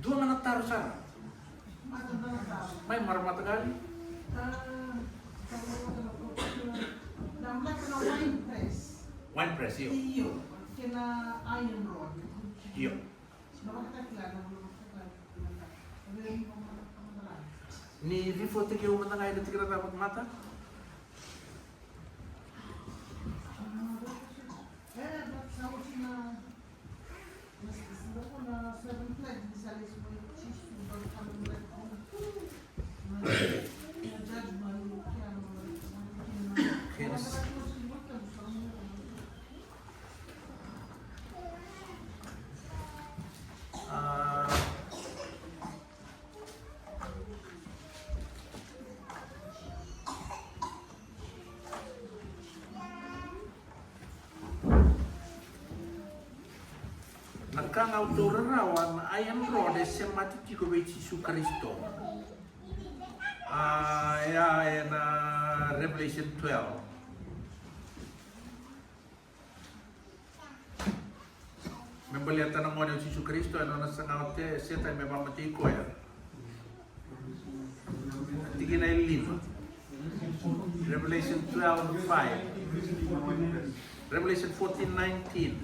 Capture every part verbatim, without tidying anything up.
Dua ga na taro sara. Mai mara mataqali. Wine press, io. Io. Ni rifotaki au mada ga ena tikina cava mata. Na ka ga au taura rawa, na iron rod e semati tiko vei Jisu Karisito. A, ia ena Revelation twelve. Me baleta na gone o Jisu Karisito, ena nona saga o Setani me vamatei koya. Tikina e lima. Revelation twelve five. Revelation fourteen nineteen.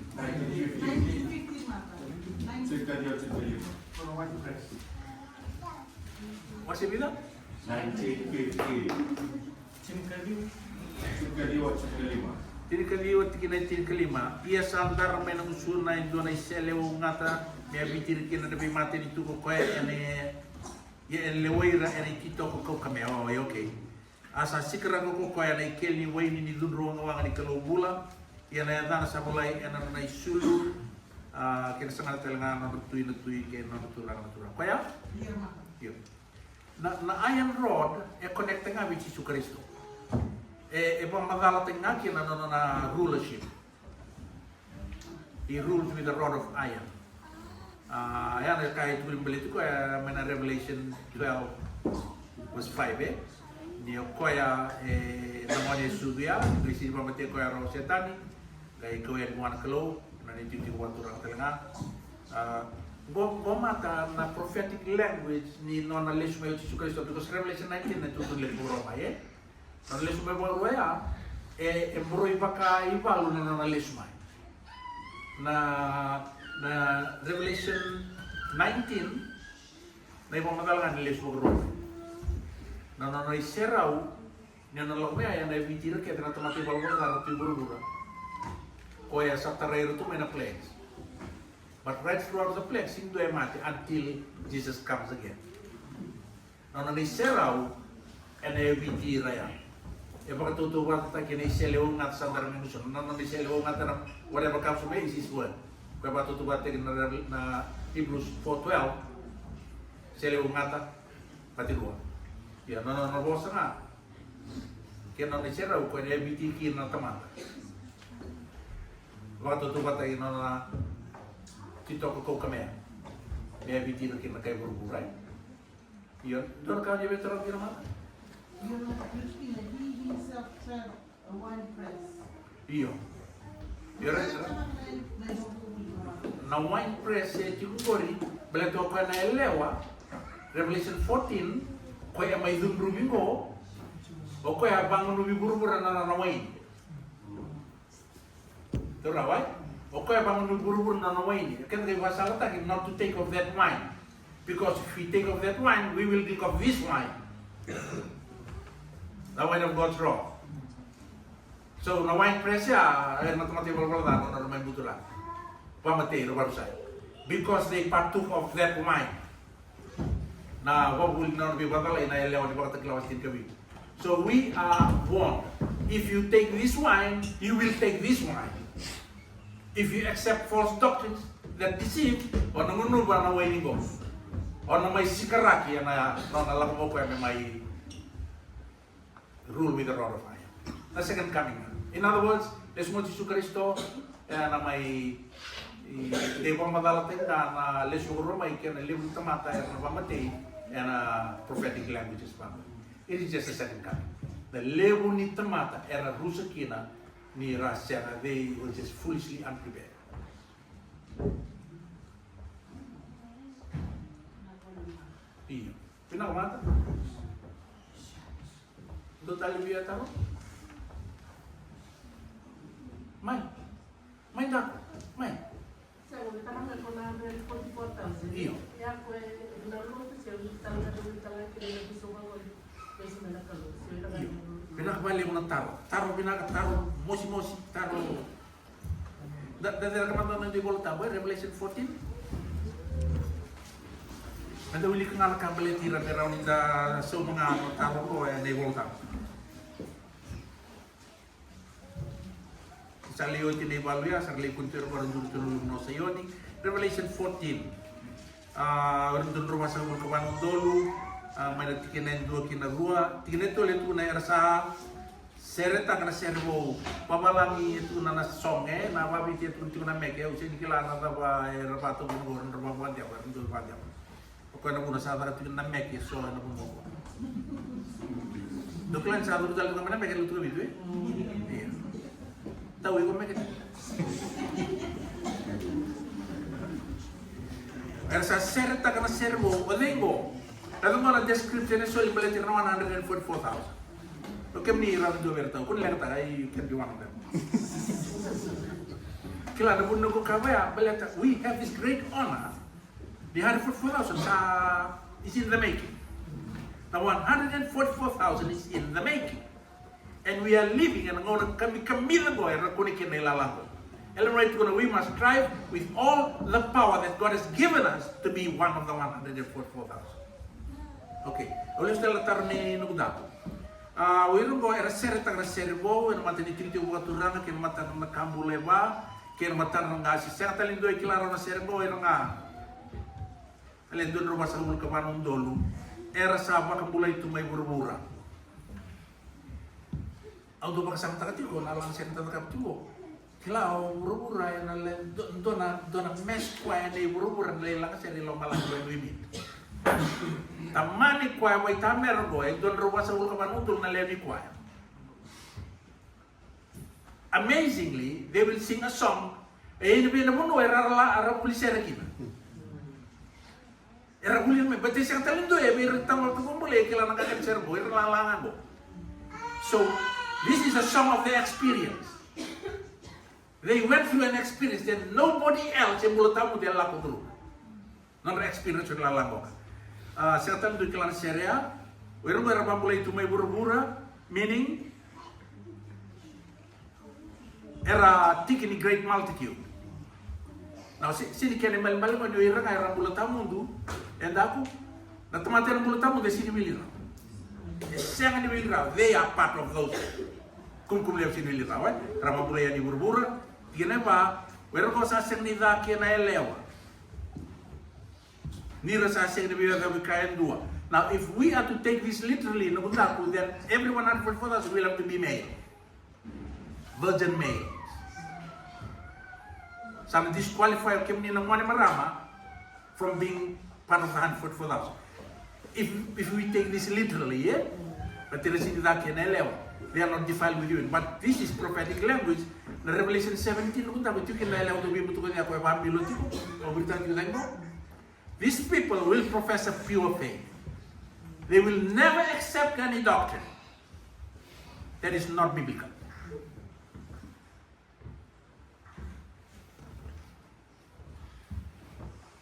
Wase vica? Nineteen fifteen. Tinikaciwa. Tinikaciwa, tinikaciwa. Tinikaciwa, tikina e tinikalima. Ia sa dara mai na gusuna e dua na iseleiwau gata, me yaviti ira kina na veimatanitu ko koya ena, ia ena lewai ira ena ititoko kaukamea. O, e, okay. A sa sikaraka ko koya na ikeli ni waini ni cudru wagawaga ni Kalou bula, ia na yacana sa volai ena nona isulu, a, kei na sagana tale ga na nodra tui na tui kei na nodra turaga na turaga. Koya? Io. Na, na iron rod e connect ga vei Jisu Karisito. E, e vakamacalataki ga kina na nona rulership. He rules with a rod of iron. A, ya na ka e tukuni baleti koya mai na Revelation twelve verse five, e? Ni o koya, e, na gone e sucu ya, qai sega ni vakamatei koya o Setani, qai kau yani vua na Kalou, na nona itikotiko vakaturaga tale ga. A, qo, qo mata na prophetic language ni nona lesu mai o Jisu Karisito, because Revelation nineteen na itukutuku lesu mai, e? Na nona lesu mai vakarua ya, e, e boroi vakaivalu na nona lesu mai. Na, na Revelation nineteen, na ivakamacala ga ni lesu vakarua mai. Na nona iserau, ni na lako mai ya, ena yaviti ira kece na tamata ivalavala ca, na tui vuravura. Koya sa tarai ira tu mai na plagues. But right throughout the plagues, sega ni dua e mate until Jesus comes again. Na nona iserau ena yaviti ira ya. E vakatautauvatataki ena iseleiwau gata sa dara mai gusuna. Na nona iseleiwau gata na whatever comes from Hades is what. Koya vakatautauvatataki na, na Hebrews four twelve. Iseleiwau gata, batirua. Ia, na nona vosa ga. Kei na nona iserau, koya na yaviti kina na tamata. Vakatautauvatataki na nona ititoko kaukamea. Me yaviti ira kina na kai vuravura, e? Io, dua na ka ni veitarau kina mada. Io, na Kristina, he himself turned a wine press. Io. Io, right, right. Na wine press e tiko qori, baleta o koya na yalewa, Revelation fourteen, koya e mai cudruvi qo, o koya e vagunuvi vuravura na nona waini. Taura wai. O koya e vagunuvi vuravura na nona waini. Keda qai vakasalataki, not to take of that wine. Because if we take of that wine, we will drink of this wine. The wine of God's wrath. So, na wine press ya, e, na tamata ivalavala ca, na nodra mai butula. Vakamatei, na varusai. Because they partook of that wine. Na vakavuvuli na nona veivakacalai na yalewa ni Vakatakila wase tinikavitu. So we are warned. If you take this wine, you will take this wine. If you accept false doctrines that deceive, o na gunuva na waini qo. O na mai sikaraki ena nona lako mai o koya me mai rule with a rod of iron. Na second coming. In other words, lesu mai o Jisu Karisito, e, na mai, e, dei vakamacalataki ga na lesu vakarua mai kei na levu ni tamata era na vakamatei, ena prophetic languages vaka. It is just a second coming. Na levu ni tamata era rusa kina ni ra sega, they were just foolishly unprepared. Io. Vinaka mada. Dou tale via taro. Mai. Mai da. Mai. Io. Io. Vinaka vakalevu na taro. Taro vinaka, taro mosimosi, taro. Da, da, da, kama na iVola Tabu, e, Revelation fourteen. Eda wilika ga na ka baleti ira me rawa ni da sauma ga na taro qo ena iVola Tabu. Sa lai oti na ivalu ya, sa ra lai kune tu ira qo ra duri tu na Luvu o Saioni. Revelation fourteen. A, o ira dua na drau vasagavulu ka va na udolu, a, mai na tikina e dua ki na rua. Tikina e tolu e tukuna era sa seretaka na sere vou. Vavalagi e tukuna na song, e, na Vaviti e tukuna tiko na meke, au sega ni kila na cava era vakatoka qo, era vakavadeva, era dua vakadeva. O koya na vuna sa caka tiko na meke eso ena vanua qo. Dou kila ni sa curu tale tiko mai na meke ena Lotu Kavitu, e? Io. Tau iko meke. Era sa seretaka na sere vou, o cei qo? Raica qo na description e soli baleti ira na one hundred and forty-four thousand. O kemuni ira na dua vei ira tau, ko ni leqataka, you can be one of them. Kila na vuna ko kaya, baleta, we have this great honor. The hundred forty-four thousand sa is in the making. The one hundred and forty-four thousand is in the making. And we are living ena gauna kamikamica qo era kune kina na ilala qo. Ellen White tukuna, we must strive with all the power that God has given us to be one of the one hundred and forty-four thousand. Okay, au lesu tale na taro ni noqu daku. A, o ira qo era seretaka na sere vou ena mata ni itikotiko vakaturaga kei na mata na ka bula e va, kei na matadra na qase. Sega tale ni dua e kila rawa na sere qo, o ira ga. E le dua na drau vasagavulu ka va na udolu era sa vakabulai tu mai vuravura. Au dau vakasamataka tiko na laga sere da cakava tiko. Kila o vuravura ena le do-, dua na, dua na mess koya ena i vuravura na lai laga sere i lomalagi koya e dua i mita. Tamani koya e vaitamera qo e dua na drau vasagavulu ka va na udolu na lewe ni koya. Amazingly, they will sing a song. E ina vei na vanua era la, era vuli sere kina. Era vuli mai, but e sega tale ni dua e vei ira tamata vakabulai e kila na ka kece sere qo, era la la ga qo. So, this is a song of their experience. They went through an experience that nobody else e bula tawamudu e lako through. Nodra experience o kila lako. A, sega tale ni dua e kila na sere ya. O ira qo era vakabulai tu mai vuravura, meaning era tiki ni great multitude. Now, se, se ni kena ibalebale qo ni o ira ga era bula tawamudu e daku, na tamata era bula tawamudu e sega ni wili rawa. E sega ni wili rawa. They are part of those. Kumukumu levu sega ni wili rawa, e? Era vakabulai yani i vuravura. Tikina e va, o ira qo sa sega ni ca kei na yalewa. Ni ra sa sega ni veiyacovi ka e dua. Now, if we are to take this literally, na noqu daku, then every one hundred forty-four thousand will have to be male. Virgin male. Sa na disqualify o kemuni na gone marama from being part of the hundred forty-four thousand. If, if we take this literally, yeah? But there is in that kena yalewa. They are not defiled with urine. But this is prophetic language. Na Revelation seventeen, na noqu daku, tiko kina na yalewa, dou veibutuka koya, koya e vabilo tiko, o viritan tiko cake qo. These people will profess a pure faith. They will never accept any doctrine that is not biblical.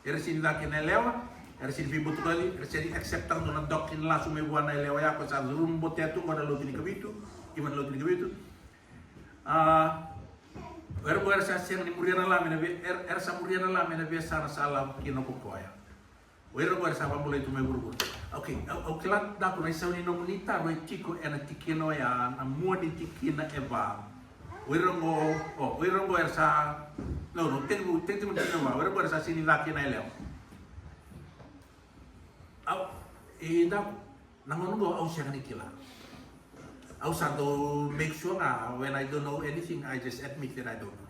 Era sega ni cake na yalewa, era sega ni veibutuka, era sega ni accept-taka na doctrine lasu mai vua na yalewa ya, ko sa curu botea tu qo na lotu ni Kavitu, even lotu ni Kavitu. A, o ira qo era sa sega ni muria na Lami ena vei-, era, era sa muria na Lami ena veiyasana sa lako kina ko koya. O ira qo era sa vakabulai tu mai vuravura. Okay, au, au kila daku na isau ni nomuni taro e tiko ena tikina oya, na mua ni tikina e va. O ira qo, o, o ira qo era sa, no, no, tekivu, tekivu tikina e va, o ira qo era sa sega ni cake na yalewa. Au, e daku, na gauna qo au sega ni kila. Au sa dau make sure ga, when I don't know anything, I just admit that I don't know.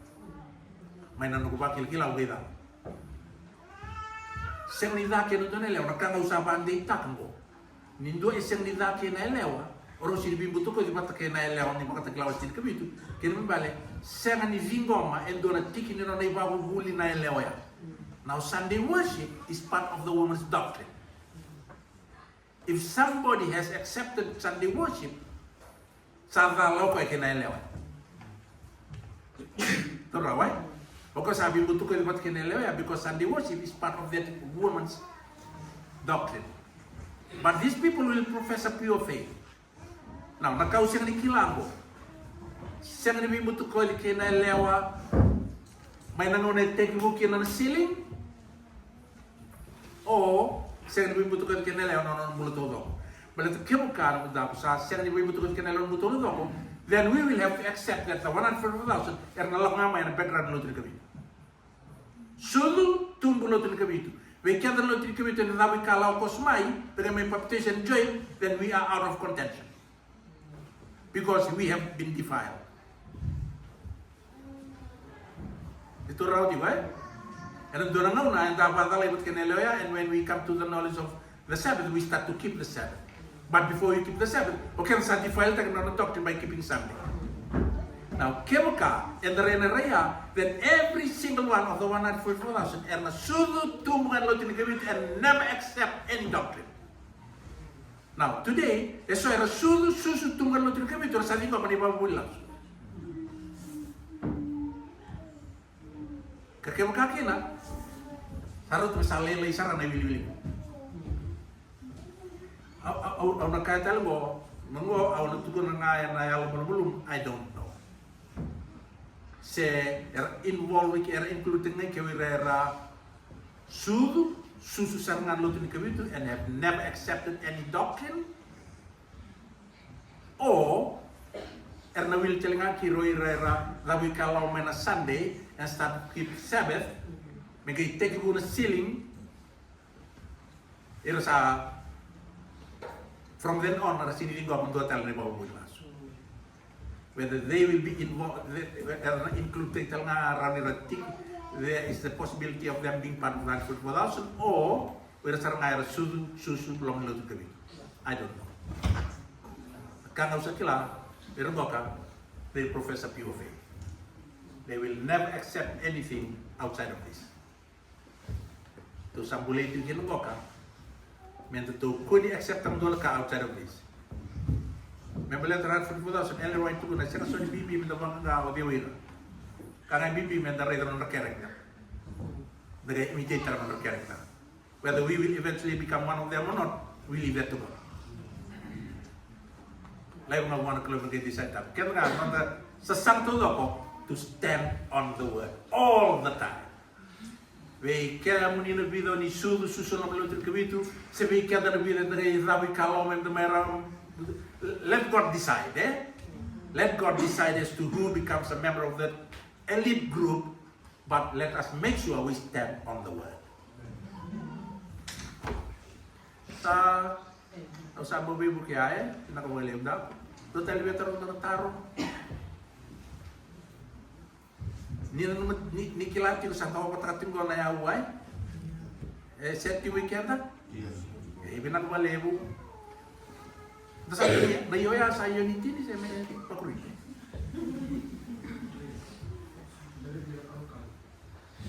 Mai na noqu vakilakila au qai cava. Sega ni cake na dua na yalewa, na ka ga au sa vakadeitaka qo. Ni dua e sega ni cake na yalewa, o rau sega ni veibutakoci vata kei na yalewa ni Vakatakila wase tinikavitu, kena ibalebale, sega ni ciqoma e dua na tiki ni nona ivakavuvuli na yalewa ya. Now, Sunday worship is part of the woman's doctrine. If somebody has accepted Sunday worship, sa cala o koya kei na yalewa. Taura wai? O koya sa veibutikoci vata kei na yalewa ya, because Sunday worship is part of that woman's doctrine. But these people will profess a pure faith. Now, na ka au sega ni kila qo, sega ni veibutikoci kei na yalewa mai na gauna e tekivu kina na sealing, o sega ni veibutikoci kei na yalewa na nona bula taucoko. Baleta kevaka na noda sa sega ni veibutikoci kei na yalewa na bula taucoko, then we will have to accept that the one hundred forty-four thousand era na lako ga mai ena background ni lotu ni Kavitu. Sucu, tubu, lotu ni Kavitu. Vei keda na lotu ni Kavitu ena cavuikalawa koso mai, da qai mai papitaiso and join, then we are out of contention. Because we have been defiled. Ni taura oti, e? Ena dua na gauna eda vakacalai vata kei na yalewa ya, and when we come to the knowledge of the Sabbath, we start to keep the Sabbath. But before you keep the Sabbath, o keda sa defile-taka na nona doctrine by keeping Sunday. Now, kevaka eda rai na rai ya, then every single one of the one hundred forty-four thousand era na sucu, tubu ga ena lotu ni Kavitu and never accept any doctrine. Now, today, eso era sucu, susu, tubu ga ena lotu ni Kavitu, era sa ciqoma na ivakavuvuli lasu. Ka kevaka kina, sa rauta me sa lailai sara na iwiliwili. Au, au, au, au na kaya tale qo, na qo au na tukuna ga ena yalo malumalumu, I don't know. Se era involve, era include ga ke o ira era sucu, susu sara ga na lotu ni Kavitu and have never accepted any doctrine. O era na wili tale ga kei ira era cavuikalawa mai na Sunday and start to keep Sabbath, me qai tekivu na sealing, ira sa, from then on, era sega ni ciqoma dua tale na ivakavuvuli lasu. Whether they will be involved, era na include tale ga, rawa ni ra tiki, there is the possibility of them being part of that forty-four thousand, o ira sara ga era sucu, susu, loma ni lotu ni Kavitu. I don't know. Ka ga au sa kila, ira qoka, they profess a pure faith. They will never accept anything outside of this. Tou sa bulai tu kina qoka, me datou kua ni accept-taka dua na ka outside of this. Me baleta na forty-four thousand, Ellen White tukuna, sega soti ni bibi me da vaqaqa o cei o ira. Ka ga e bibi me da raica na nodra character. Da qai imitate-taka na nodra character. Whether we will eventually become one of them or not, we leave that to God. Laiva ga vua na Kalou me qai decide-taka. Keda ga noda sasaga taucoko to stand on the word all the time. Vei kemuni na vica o ni sucu, susu loma ni lotu ni Kavitu, se vei keda na vica eda qai cavuikalawa me da mai ra. Let God decide, e? Let God decide as to who becomes a member of that elite group, but let us make sure we stand on the word. Sa, au sa bau veivuke ya, e? Vinaka vakalevu. Dua tale vei kedatou na taro. Ni nanuma, ni, ni kila tiko sa dau vakataka tiko na yau, e? E set tiko vei keda? E vinaka vakalevu. Da sa tiko na io ya sa io ni tini se me pakuri.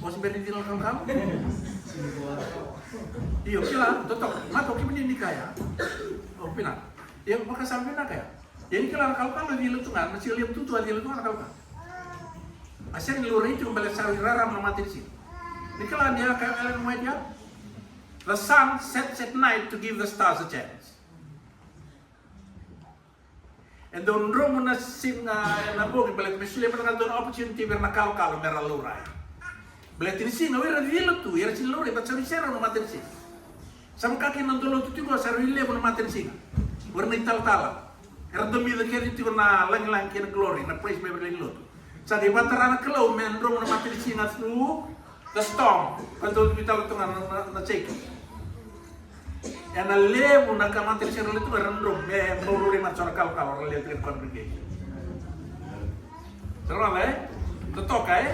O se bera ni cila na kalokalo? Io, kila, totoka. Mata o kemuni ni kaya. O vinaka. Io, vaka sa vinaka ya. Ia ni kila na kalokalo e cila tu ga, na siga levu tutu a cila tu ga na kalokalo. A sega ni laurai tiko baleta sa rui rarama na matanisiga. Ni kila ni a kaya o Ellen White ya, the sun sets at night to give the stars a chance. E dau dromu na siga ena bogi baleta me solia mada ga dua na opportunity vei ira na kalokalo me ra laurai. Baleta ni siga o ira cila tu, era sega ni laurai, baleta sa rui serau na matanisiga. Sa vaka kina na dua lotu tiko, sa rui levu na matanisiga. O ira na italatala. Era domica kece tiko na lagilagi kei na glory, na praise me vei ira na lotu. Sa qai vakatara na Kalou me dromu na matanisiga through the storm. Ka dau tu tale tu ga na, na, na shaking. Ena levu na ka matanisiga era lewe tu ga era dromu, me bau laurai mada so na kalokalo era lewe tu ga na congregation. Sa raica, e? Totoka, e?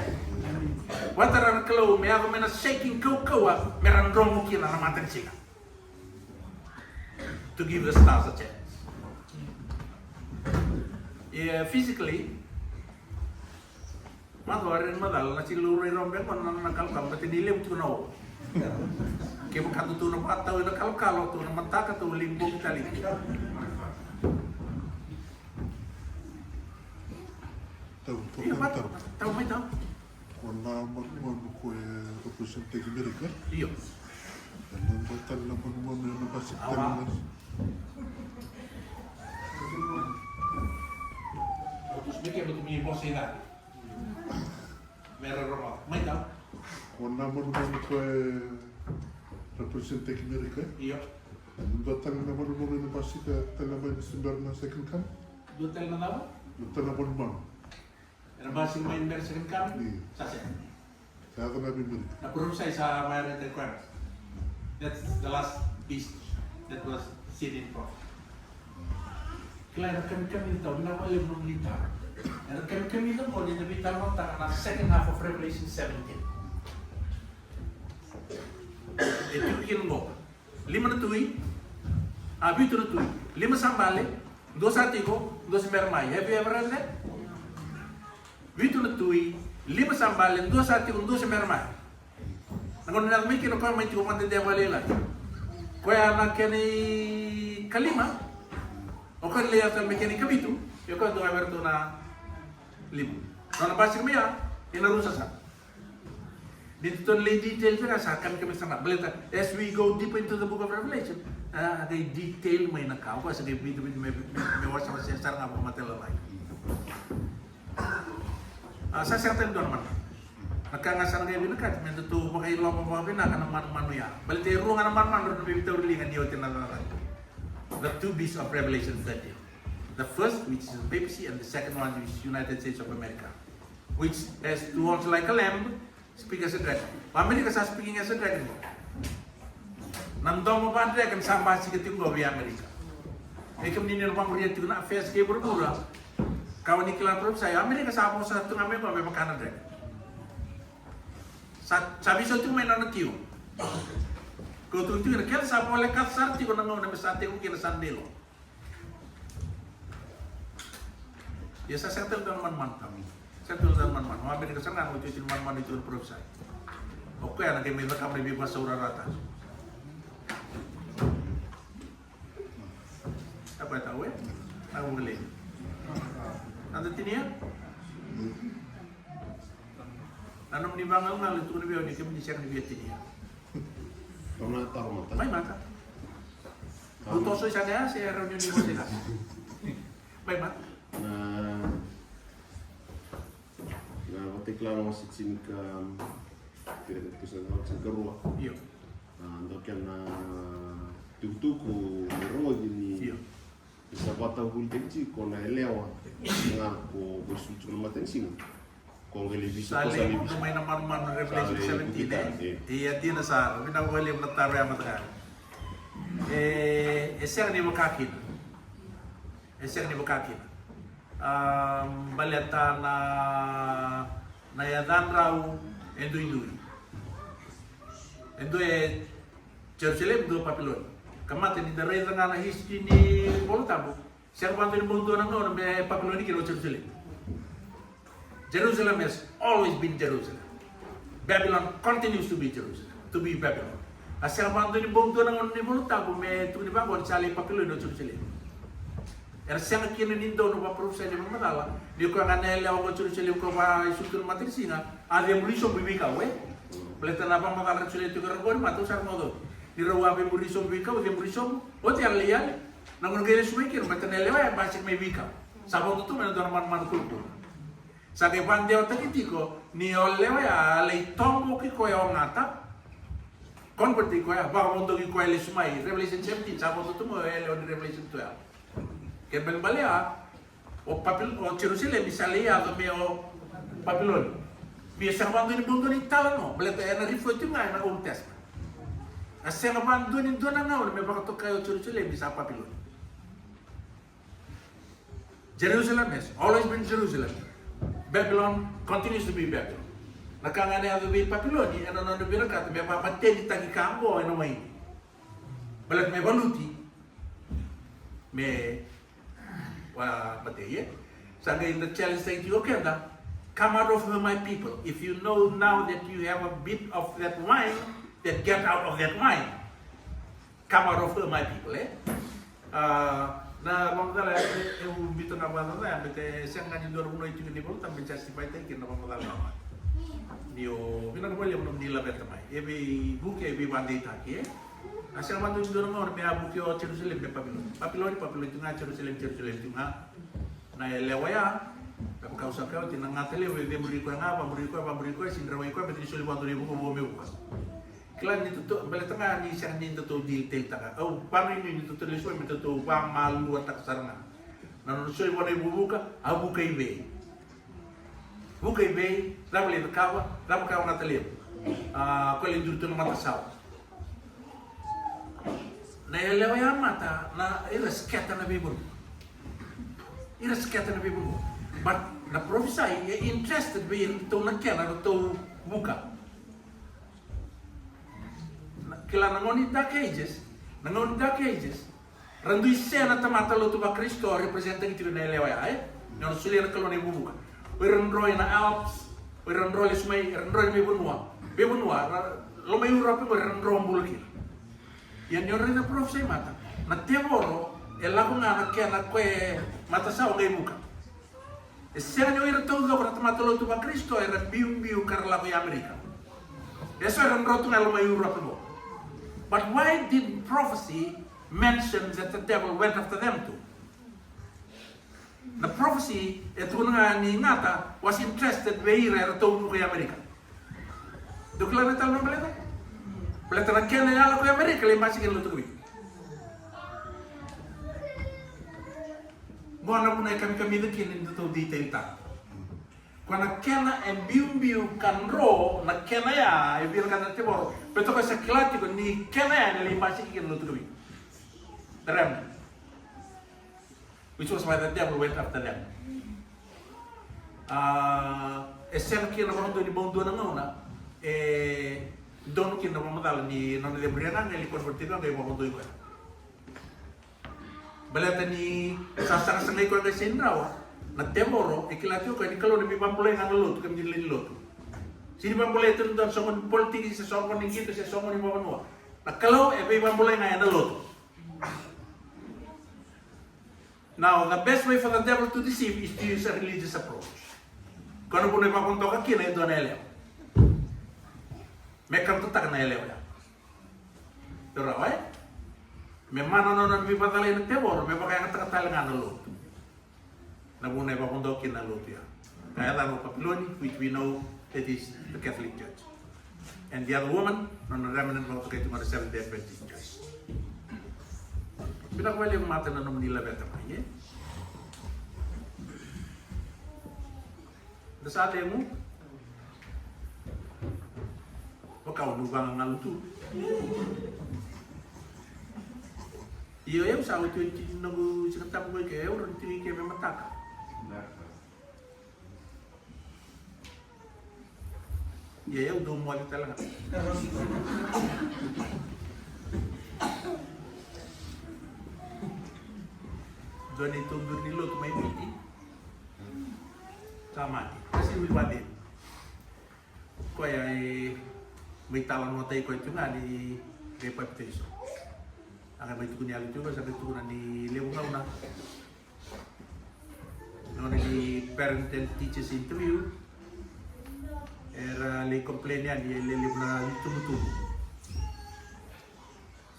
Vakatara na Kalou me yaco mai na shaking kaukauwa me ra dromu kina na matanisiga. To give the stars a chance. Ia, physically, macawa, rairai macala, na sega ni laurai rawa beka na, na kalokalo, baleta ni levu tiko na o. Kevaka tou na vakatau ena kalokalo, tou na mataka, tou lai bogi tale. Tau, tau, ia, tau, tau. Tau mai, tau. Ko na manumanu ko e representaki Amerika. Io. E na dua tale na manumanu e na basika tale mai. Meke me tu mi vosa i cake. Me ra rogoca. Mai, tau. Ko na manumanu ko e representaki Amerika. Io. Dua tale na manumanu e na basika tale mai ni se bera na second coming. Dua tale na cava? Dua tale na manumanu. E na basika mai ni bera second coming. Io. Sa sega. Sa yaco na vei Amerika. Na prophecy sa mai reta koya. That's the last beast that was seen in prophet. Kila era kamikamica tau, vinaka vakalevu nomuni taro. Era kamikamica qo ni da veitalanoataka na second half of Revelation seventeen. E tiko kina qo. Lima na tui, a, vitu na tui. Lima sa bale, dua sa tiko, dua sa bera mai. Have you ever read that? Vitu na tui, lima sa bale, dua sa tiko, dua sa bera mai. Na gauna ni yaco mai kina o koya mai tiko vakadede vakalailai. Koya na kena ikalima. O koya na lai yaco mai kena ikavitu. Ia o koya dua ga vei iratou na lima. Nona basika mai ya, ena rusa sara. Ni tou na lai detail sara, sa kamikamica sara. Baleta, as we go deeper into the book of Revelation, a qai detail mai na ka. O koya sa qai vitu, vitu me, me, me wasewasea sara ga vakamatailalai. A, sa sega tale dua na manumanu. Na ka ga sa na qai vinakati me datou vakailoma vakavinaka na manumanu ya. Baleta e rua ga na manumanu era na veitauri liga ni oti na cakacaka. The two beasts of Revelation thirteen. The first, which is the papacy, and the second one, which is United States of America, which has two horns like a lamb, speak as a dragon. O Amerika sa speaking as a dragon. Na domo va dragon sa basika tiko qo vei Amerika. E kemuni ni na vamuria tiko na affairs kei vuravura. Ka o ni kila na prophecy, Amerika sa vosa tu ga mai qo me vaka na dragon. Sa, sa veisau tiko mai na nona tio. Ko tu tiko na kena sa voleka sara tiko na gauna me sa tekivu kina sa delo. Ia sa sega tale dua na manumanu tau. Sega tale dua na manumanu. O Amerika sara ga na iotioti ni manumanu e tiko na prophecy. O koya na qai mai cakava na veivakasaurarataki. A koya tau e? A koya qai. Eda tinia? Na nomuni vagalugalu e tukuna vei au ni kemuni sega ni via tinia. Mai mata. Au toso i saka ya se rawa ni ni vosa i saka. Mai mata. Na, na Vakatakila na wase tinika, tiko na wase tinikarua. Io. A, dua kena tukutuku ni rogoci ni. Io. Ni sa vakatavulitaki tiko na yalewa ga ko, ko sucu na matanisiga. Ko qai lai visa ko sa lai visa. Sa lai mai na manumanu Revelation seventeen, e? Ia, dina sara, vinaka vakalevu na taro ya mataka. E, e sega ni vaka kina. E sega ni vaka kina. A, baleta na, na yacadrau e duidui. E dua e Jerusalemi, dua Papiloni. Kamata ni da raica ga na history ni Vola Tabu. Sega vakadua ni bau dua na gauna me Papiloni kina o Jerusalemi. Jerusalem has always been Jerusalem. Babylon continues to be Jerusalem, to be Babylon. A sega vakadua ni bau dua na gauna ni Vola Tabu me tukuni vaqo ni sa lai Papiloni o Jerusalemi. Era sega kina ni dau na vaparofisai ni vakamacala ni koya ga na yalewa ko Jerusalemi ko vaisutu na matanisiga, a cemuri sobu i veikau, e? Baleta na vakamacala era solia tiko era qori mata au sa rogoca oti. Ni rau a vemuri sobu i veikau, cemuri sobu, oti era lai yali. Na gauna qai lesu mai kina, baleta na yalewa ya e basika mai veikau. Sa vakatutu mai na dua na manumanu kulukulu. Sa qai vakadewataki tiko ni o yalewa ya a lai toboki koya o gata. Convert-taki koya, vakavodoki koya lesu mai. Revelation seventeen, sa vakatutu mai o yalewa ni Revelation twelve. Kena ibalebale ya, o Papil-, o Jerusalemi sa lai yaco me o Papiloni. Ia sega vakadua ni bau dua na italanoa, baleta ena refer tiko ga ena Old Testament. A sega vakadua ni dua na gauna me vakatokai o Jerusalemi sa Papiloni. Jerusalem has always been Jerusalem. Babylon continues to be Babylon. Na ka ga ena yaco vei Papiloni, ena nona vinakata me vakamateni taki ka oqo ena waini. Baleta me valuti, me vakamatei, e? Sa qai da challenge-taki tiko o keda, come out of her, my people. If you know now that you have a bit of that wine, That get out of that mind. Come out of her, my people, eh? Ah, na vakamacala ya, e, e, au biuta ga vakacaca ya, baleta e sega ga ni dua na vanua e tiko ni valuta me justify-taki kina na vakamacala ya. Ni o vinaka vakalevu nomuni laveta mai. E veivuke, e veivakadeitaki, eh? A sega vakadua ni dua na gauna me a vuki o Jerusalemi me Papiloni. Papiloni, Papiloni tu ga, Jerusalemi, Jerusalemi tu ga. Na yalewa ya, me vaka au sa kaya oti, na gata levu e cemuri koya ga, vaburi koya, vaburi koya, sega ni rawai koya, baleta ni soli vakadua na ivukavuka me vuka. Kila ni datou, baleta ga ni sega ni datou detail-taka. Au vakanuinui ni datou lesu mai me datou vakamaluataka sara ga. Na nona soli vua na ivukavuka, a vuka i vei? Vuka i vei, cava lai cakava, cava ka o gata levu. A, koya lai duri tu na matasawa. Na yalewa ya mata, na, ira scatter na veivanua. Ira scatter na veivanua. But na prophesy, e interested vei iratou na kena, ratou vuka. Na, kila na gauna ni Dark Ages, na gauna ni Dark Ages, ra dui se na tamata lotu vaKarisito represent-taki tiko na yalewa ya, eh? Ni nona solia na Kalou na ivukavuka. O ira dro ena Alps, o ira dro lesu mai, era dro mai vanua. Veivanua, ra, loma i Europe qo era dro bula kina. Ia ni o raica na prophesy mata, na tevoro e lako ga na kena koya e matasawa qai vuka. E sega ni o ira taucoko na tamata lotu vaKarisito era biubiu ka ra lako i Amerika. E so era dro tu ga loma i Europe qo. But why did prophecy mention that the devil went after them too? Na prophecy e tukuna ga ni gata was interested vei ira era tauvuka i Amerika. Dou kila na italanoa baleta? Baleta na kena e a lako i Amerika, lai basika ena lotu ko Viti. Qo na vuna e kamikamica kina ni datou detail-taka. Koya na kena e biubiu ka dro na kena ya e via na tevoro. Baleta o koya sa kila tiko ni kena ya ena lai basika kina na lotu ko Viti. The remnant. Which was why the devil went after them. Ah, e sega kina vakadua ni bau dua na gauna e donu kina na vakamacala ni nona cevuri ga qai lai convert-taki ga qai vakadua i koya. Baleta ni sa sagasagai koya qai sega ni rawa, na tevoro e kila tiko o koya ni Kalou na veivakabulai ga na lotu, kemuni na lewe ni lotu. Sega ni vakabulai e dua na soqo ni politiki, se soqo ni qito, se soqo ni vakavanua. Na Kalou e veivakabulai ga ena lotu. Now, the best way for the devil to deceive is to use a religious approach. Koya na vuna e vakavodoka kina e dua na yalewa. Me kautataka na yalewa ya. Dou raica, e? Me mana na nona veivakacalai na tevoro, me vakayagataka tale ga na lotu. Na vuna e vakavodoka kina na lotu ya. Ka yacana o Papiloni, which we know that is the Catholic Church. And the other woman, nona remnant vakatokai tu ga na Seventh Day Adventist Church. Vinaka vakalevu mata na nomuni laveta mai, e? Da sa lemu. Vaka au nu vagagalu tu. Io, au sa otioti noqu Siga Tabu qo, ke au rawa ni tiko i ke me mataka. Ia, au dau moce tale ga. Dua na ituberi ni lotu mai Viti sa mate. Kasi ui vate. Koya e mai talanoataki koya tu ga ni qai papitaiso. A qai mai tukuni yalo tu ga, sa qai tukuna ni levu gauna. Nona ni parent and teachers interview, era lai complain yani e lelevu na itubutubu.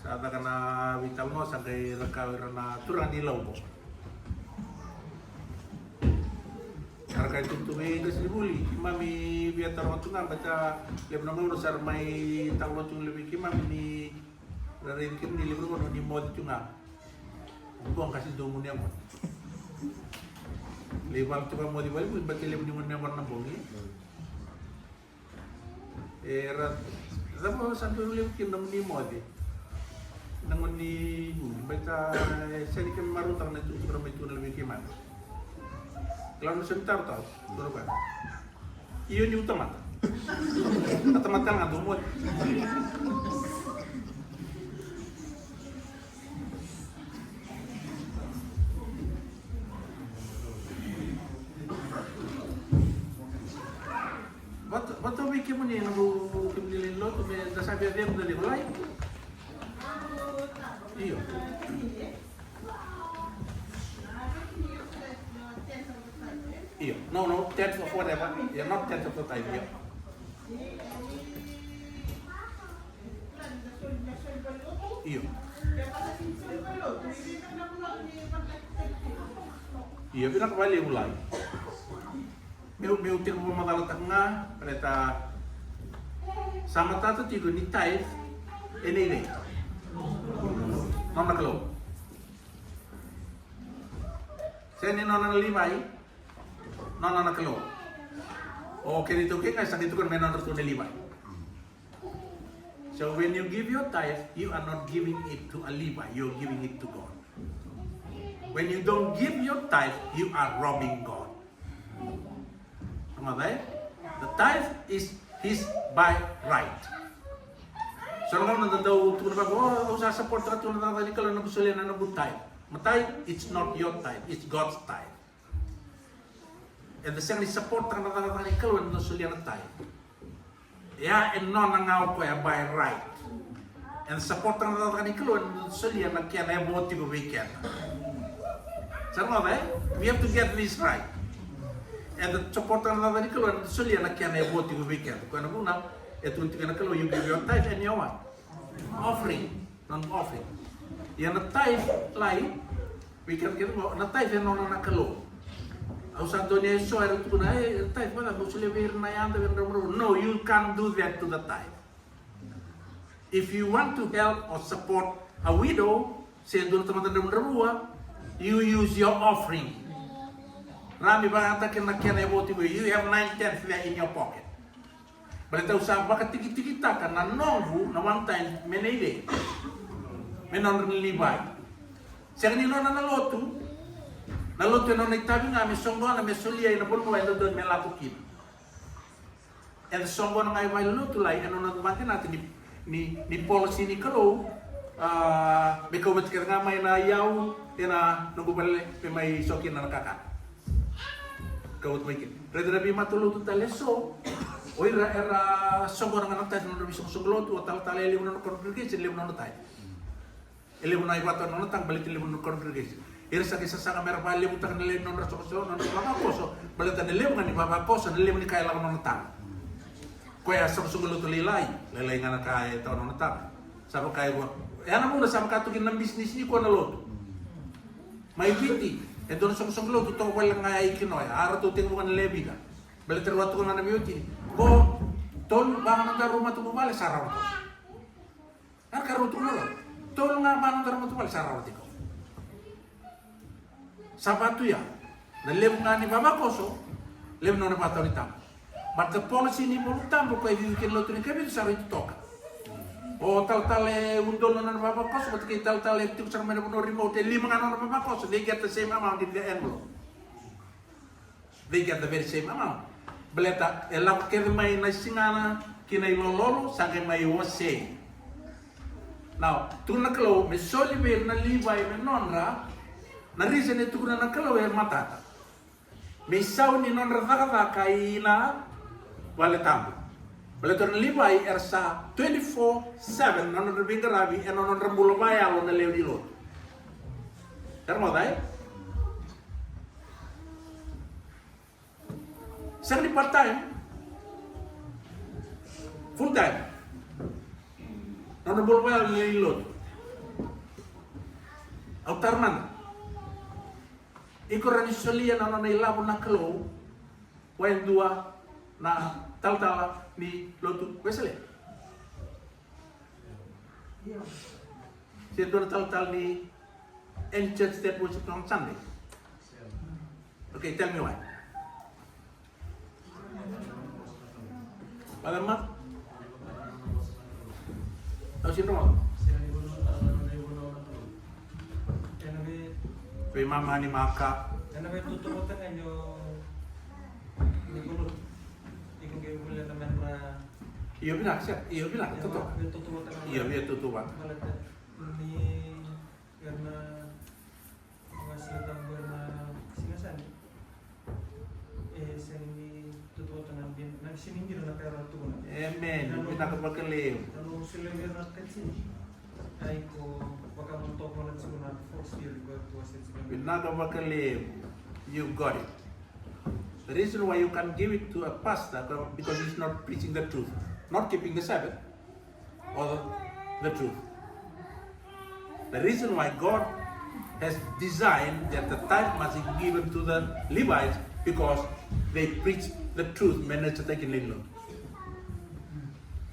Sa caka na veitalanoa, sa qai rakavi ira na turaga ni Lau qo. Sa ra qai tukutuku, e qasenivuli, keimami via taroga tu ga, baleta levu na gauna sa ra mai talanoa tu ga vei keimami ni ra raici kemuni, levu na gauna ni moce tu ga. Qo qase dua gunu yaqona. Lai vala tu ga moce valenivuli, baleta levu ni gunu yaqona na bogi. Era, cava sa dua levu kina na nomuni moce? Na gunu ni vuli, baleta e sega ni keimami marautaka na itukutuku era mai tukuna vei keimami. Kila na sega ni taro taro, tukuna koya. Io, niu tamata. A tamata tale ga dou moce. Vata, vata vei kemuni na noqu, kemuni lewe ni Me da sa via cegu na levu lai. Io. Io. No, no, tenth of whatever. Io, not tenth of the tithe, io. Io. Io, vinaka vakalevu lai. Meu, meu tekivu vakamacalataka ga, baleta sa matata tiko ni tithe e nei cei? Nona Kalou. Sega ni nona na Livai, nona na Kalou. O keda iTaukei ga sa qai tukuna me nodra tu na Livai. So when you give your tithe, you are not giving it to a Levi, you are giving it to God. When you don't give your tithe, you are robbing God. Rogoca e? The tithe is his by right. So na gauna da dau tukuna vaka, o, au sa support-taka tu na cakacaka ni Kalou ena noqu solia na noqu tithe. Matai, it's not your tithe, it's God's tithe. Eda sega ni support-taka na cakacaka ni Kalou ena solia na tithe. Ia e nona ga o koya by right. Eda support-taka na cakacaka ni Kalou ena solia na kena e vo tiko vei keda. Sa rogoca e? We have to get this right. Eda support-taka na cakacaka ni Kalou ena solia na kena e vo tiko vei keda. Koya na vuna e tukuna tiko na Kalou, you give your tithe and your what? Offering. Nona offering. Ia na tithe lai, vei keda kece qo, na tithe e nona na Kalou. Au sa donuya eso era tukuna, e, tithe vaka, mo solia vei ira na yada, vei ira na dravudravua. No, you can't do that to the tithe. If you want to help or support a widow, se dua na tamata dravudravua, you use your offering. Ra mai vakayagataka na kena e vo tiko, you have nine tenths there in your pocket. Baleta au sa vakatikitikitaka na noqu na one tenth me nei cei? Me nodra na Livai. Sega ni nona na lotu. Na lotu e nona itavi ga me soqona, me solia ena vanua e dodonu me lako kina. Eda soqona ga e valenilotu lai, e nona vakadinata ni, ni, ni policy ni Kalou, a, me kauta kece ga mai na iyau ena noqu vale me mai so kina na kakana. Kauta mai kina. Raica na veimatalotu tale eso, o ira era soqona ga na tithe na nodra veisoqosoqo lotu, o talatala e levu na nona congregation, levu na nona tithe. E levu na ivakatawa na nona taga, baleta e levu na nona congregation. Era sa qai sasaga mera vakalevutaka na lewe ni nodra soqosoqo, nodra vavakoso, baleta na levu ga ni vavakoso, na levu ni ka e lako na nona taga. Koya soqosoqo lotu lailai, lailai ga na ka e tawa na nona taga. Sa vaka e vua. E a na vuna sa vaka tu kina na bisinisi ni koya na lotu. Mai Viti, e dua na soqosoqo lotu toka vale ga i Kinoya, a ratou tekivu ga na lewe vica. Baleta rau a tukuna na veiwatini. Qo, tolu, va ga na daru matavuvale sa rawa toka. A ka rau tukuna rau. Tolu ga va na daru matavuvale sa rawa tiko. Sa vatu ya. Na levu ga ni vavakoso, levu na nona vakatau ni tabu. But the policy ni Volu Tabu koya e vivi kina lotu ni Kavitu sa raitu toka. O talatala e udolu na nona vavakoso, vata kei talatala e tiko sara mai na vanua remote, e lima ga na nona vavakoso, they get the same amount in their envelope. They get the very same amount. Baleta e lako kece mai na sigana ki na ilololo, sa qai mai wasei. Now, tukuna na Kalou me soli vei ira na Livai me nodra. Na reason e tukuna na Kalou e matata. Me isau ni nodra cakacaka ina vale tabu. Baleta na Livai era sa twenty-four seven na nodra veiqaravi ena nodra bula vakayalo na lewe ni lotu. Era moca e? Sega ni part time. Full time. Nona bula vaya ni lotu. Au taro mada. Iko rawa ni solia na nona ilavo na Kalou vua e dua na talatala ni lotu Wesele? Se dua na talatala ni any church that worship on Sunday? Okay, tell me why. Father Mark? Au sega ni rogoca. Veimama ni maka. Io vinaka, sega. Io vinaka, totoka. Io, via totoka. Amen. Vinaka vakalevu. Vinaka vakalevu. You got it. The reason why you can't give it to a pastor, because he's not preaching the truth, not keeping the Sabbath, or the truth. The reason why God has designed that the tithe must be given to the Levites, because they preach the truth. Me na sa taki ni lo.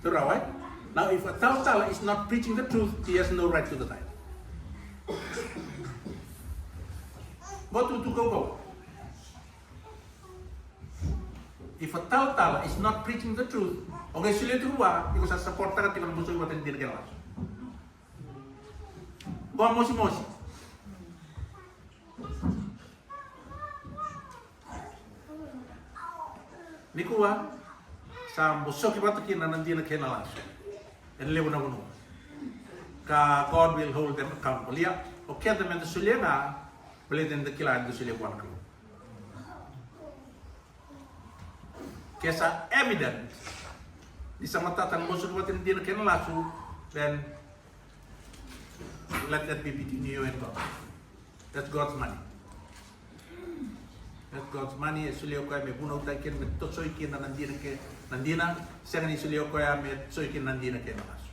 Turawa, eh? Now, if a talatala is not preaching the truth, he has no right to the tithe. Mo tu tu kau kau. If a talatala is not preaching the truth, o qai solia tu vua, iko sa support taka tiko na bosoki vata ni dina kei na lasu. Qo mosimosi. Nikua, sa bosoki vata kina na dina kei na lasu. E levu na vanua. Ka God will hold them accountable. Ia, o keda me da solia ga, baleta ni da kila ni da solia vua na Kalou. Ke sa evident ni sa matata na bosoki vata ni dina kei na lasu, then let that be between you and God. That's God's money. That's God's money. E solia o koya me vunautaki kina, me tosoi kina na dina kei na dina. Sega ni solia o koya me tosoi kina na dina kei na lasu.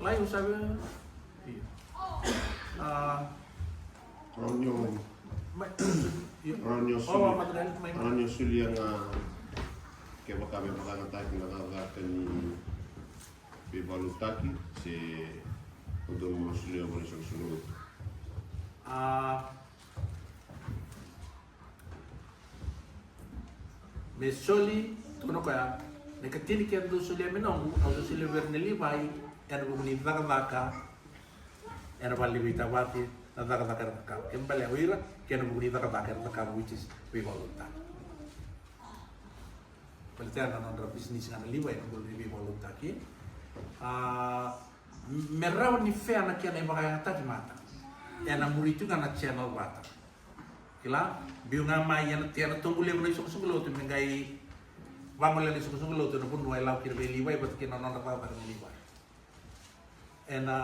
Lai, o sa via? Io. A, Rawa ni o, mai, io. Rawa ni o solia, rawa ni o solia ga kevaka me vakayagataki na cakacaka ni veivakalotutaki, se o dodonu mo solia vua na isoqosoqo lotu. A, me soli, tukuna o koya, na ikatini kece dou solia me noqu, au sa solia vei ira na Livai, ena vuku ni cakacaka ena vale ni veitavaki, na cakacaka era cakava. Kena ibalebale o ira, kena vuku ni cakacaka era cakava, which is veivakalotutaki. Baleta ya na nodra bisinisi ga na Livai ena vuku ni veivakalotutaki. A, me rawa ni fea na kena ivakayagataki mata. Ena muri tu ga na channel vata. Kila, biu ga mai ena, ena tobu levu na isoqosoqo lotu me qai vagolea na isoqosoqo lotu ena vanua e lako kina vei Livai vata kei na nodra cakacaka na Livai. Ena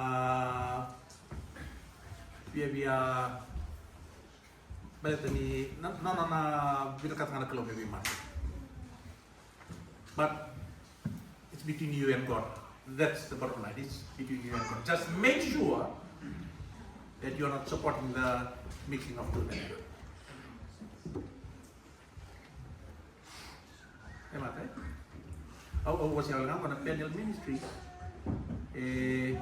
viavia baleta ni na, na, na, na vinakata ga na Kalou me veimata. But it's between you and God. That's the bottom line. It's between you and God. Just make sure that you're not supporting the mixing of truth and error. E mata, e? Au, au wasea wale ga qo na Peniel Ministry. E,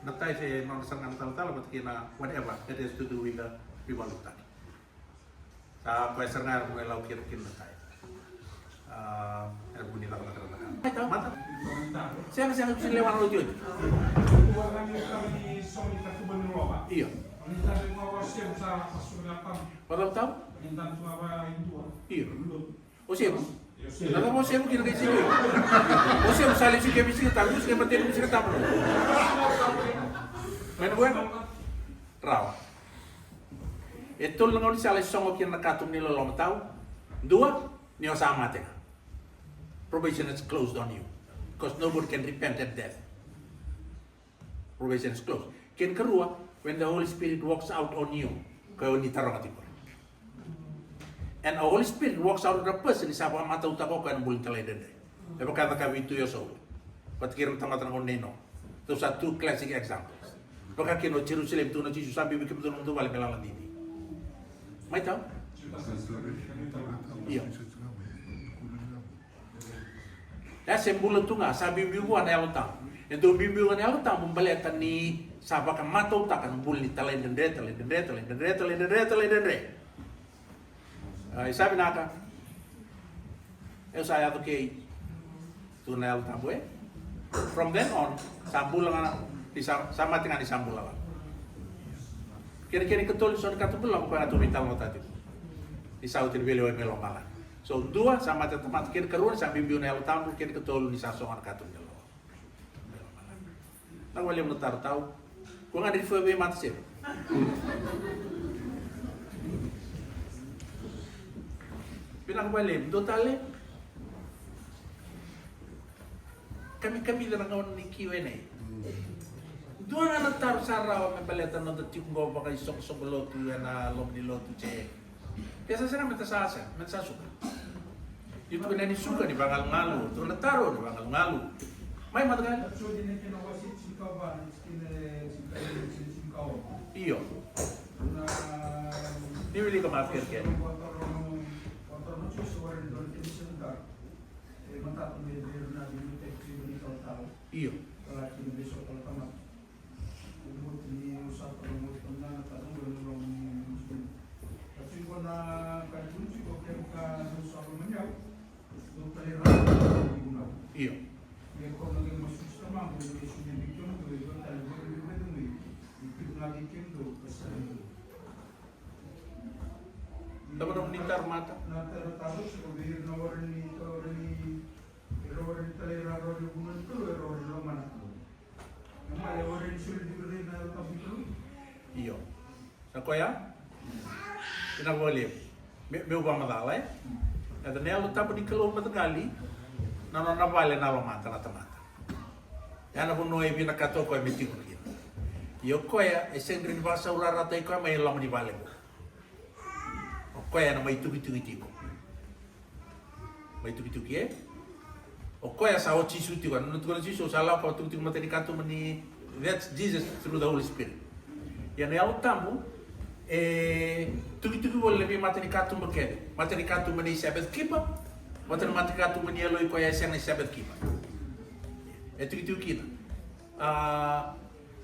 na tithe e nona sara ga na talatala, but kei na whatever that has to do with the veivakalotutaki. Sa koya sara ga era vuku e lau kina, kina na tai. A, era vuku ni cakacaka, cakacaka. Mata? Sega, sega, sega, lewa na oti, oti. Io. Vacava tau? Io. O semu? Na cava o semu kina qai semu? O semu sa lesu ke mi Siga Tabu, se ke mateni mi Siga Tabu. Wena, wena. Rawa. E tolu na gaunisala e sogo kina na katuba ni loloma tau. Dua, ni o sa mate ga. Probation is closed on you. Because nobody can repent at death. Probation is closed. Kena karua, when the Holy Spirit walks out on you, koya o ni taroga tiko. And a Holy Spirit walks out on a person, ni sa vakamatautaka o koya ena bula ni talaidredre. E vaka e cakava vei Tui o Saula. Vata kei ira na tamata na gauna nei Noa. Those are two classic examples. Vaka kina o Jerusalem, tukuna o Jisu, sa biubiu kemudou na nomudou vale me lala didi. Mai tau? Io. E a se bula tu ga, sa biubiu vua na Yalo Tabu. E dau biubiu ga na Yalo Tabu baleta ni sa vakamatautaka na bula ni talaidredre, talaidredre, talaidredre, talaidredre, talaidredre. A, i sa vinaka. E sa yaco kei tu na Yalo Tabu, e? From then on, sa bula ga na, ni sa, sa mate ga ni sa bula ga. Kena, kena ikatolu ni so na katuba ni loloma, koya ga tou veitalanoataka tiko. Ni sa oti na veilewai mai lomalagi. So, dua, sa mate na tamata, kena ikarua ni sa biubiu na Yalo Tabu, kena ikatolu ni sa sogo na katuba ni loloma. Na wale na taro tau. Ko ga ni fo vei mata sebe. Vinaka vale, dua tale. kamikamica na gauna ni Q and A. Dua ga na taro sa rawa me baleta na noda tiko qo vakaisoqosoqo lotu ena loma ni lotu se. Ke sa sega me ta sa sega, me ta sa suka. Io, tukuna ni suka ni vagalugalu, tukuna taro ni vagalugalu. Mai mataqali. Io. Ni wilika mafia kena. Io. Io. Cava nomuni taro, Mata? Io. Sa koya? Vinaka vakalevu. Me, meu vakamacala, e? Eda na Yalo Tabu ni Kalou mataqali, na nona vale na lomada na tamata. Ya na vanua e vinakata o koya me tiko kina. Ia o koya e sega ni vakasaurarataki koya mai loma ni vale qo. O koya ena mai tukituki tiko. Mai tukituki, e? O koya sa o Jisu tiko. Na tukuna o Jisu, sa lako tukituki mata ni katuba ni, that's Jesus through the Holy Spirit. Ia na Yalo Tabu e tukituki voli na veimata ni katuba kece. Mata ni katuba ni Sabbath keeper, mata ni, mata ni katuba ni yaloi koya e sega ni Sabbath keeper. E tukituki kina. A,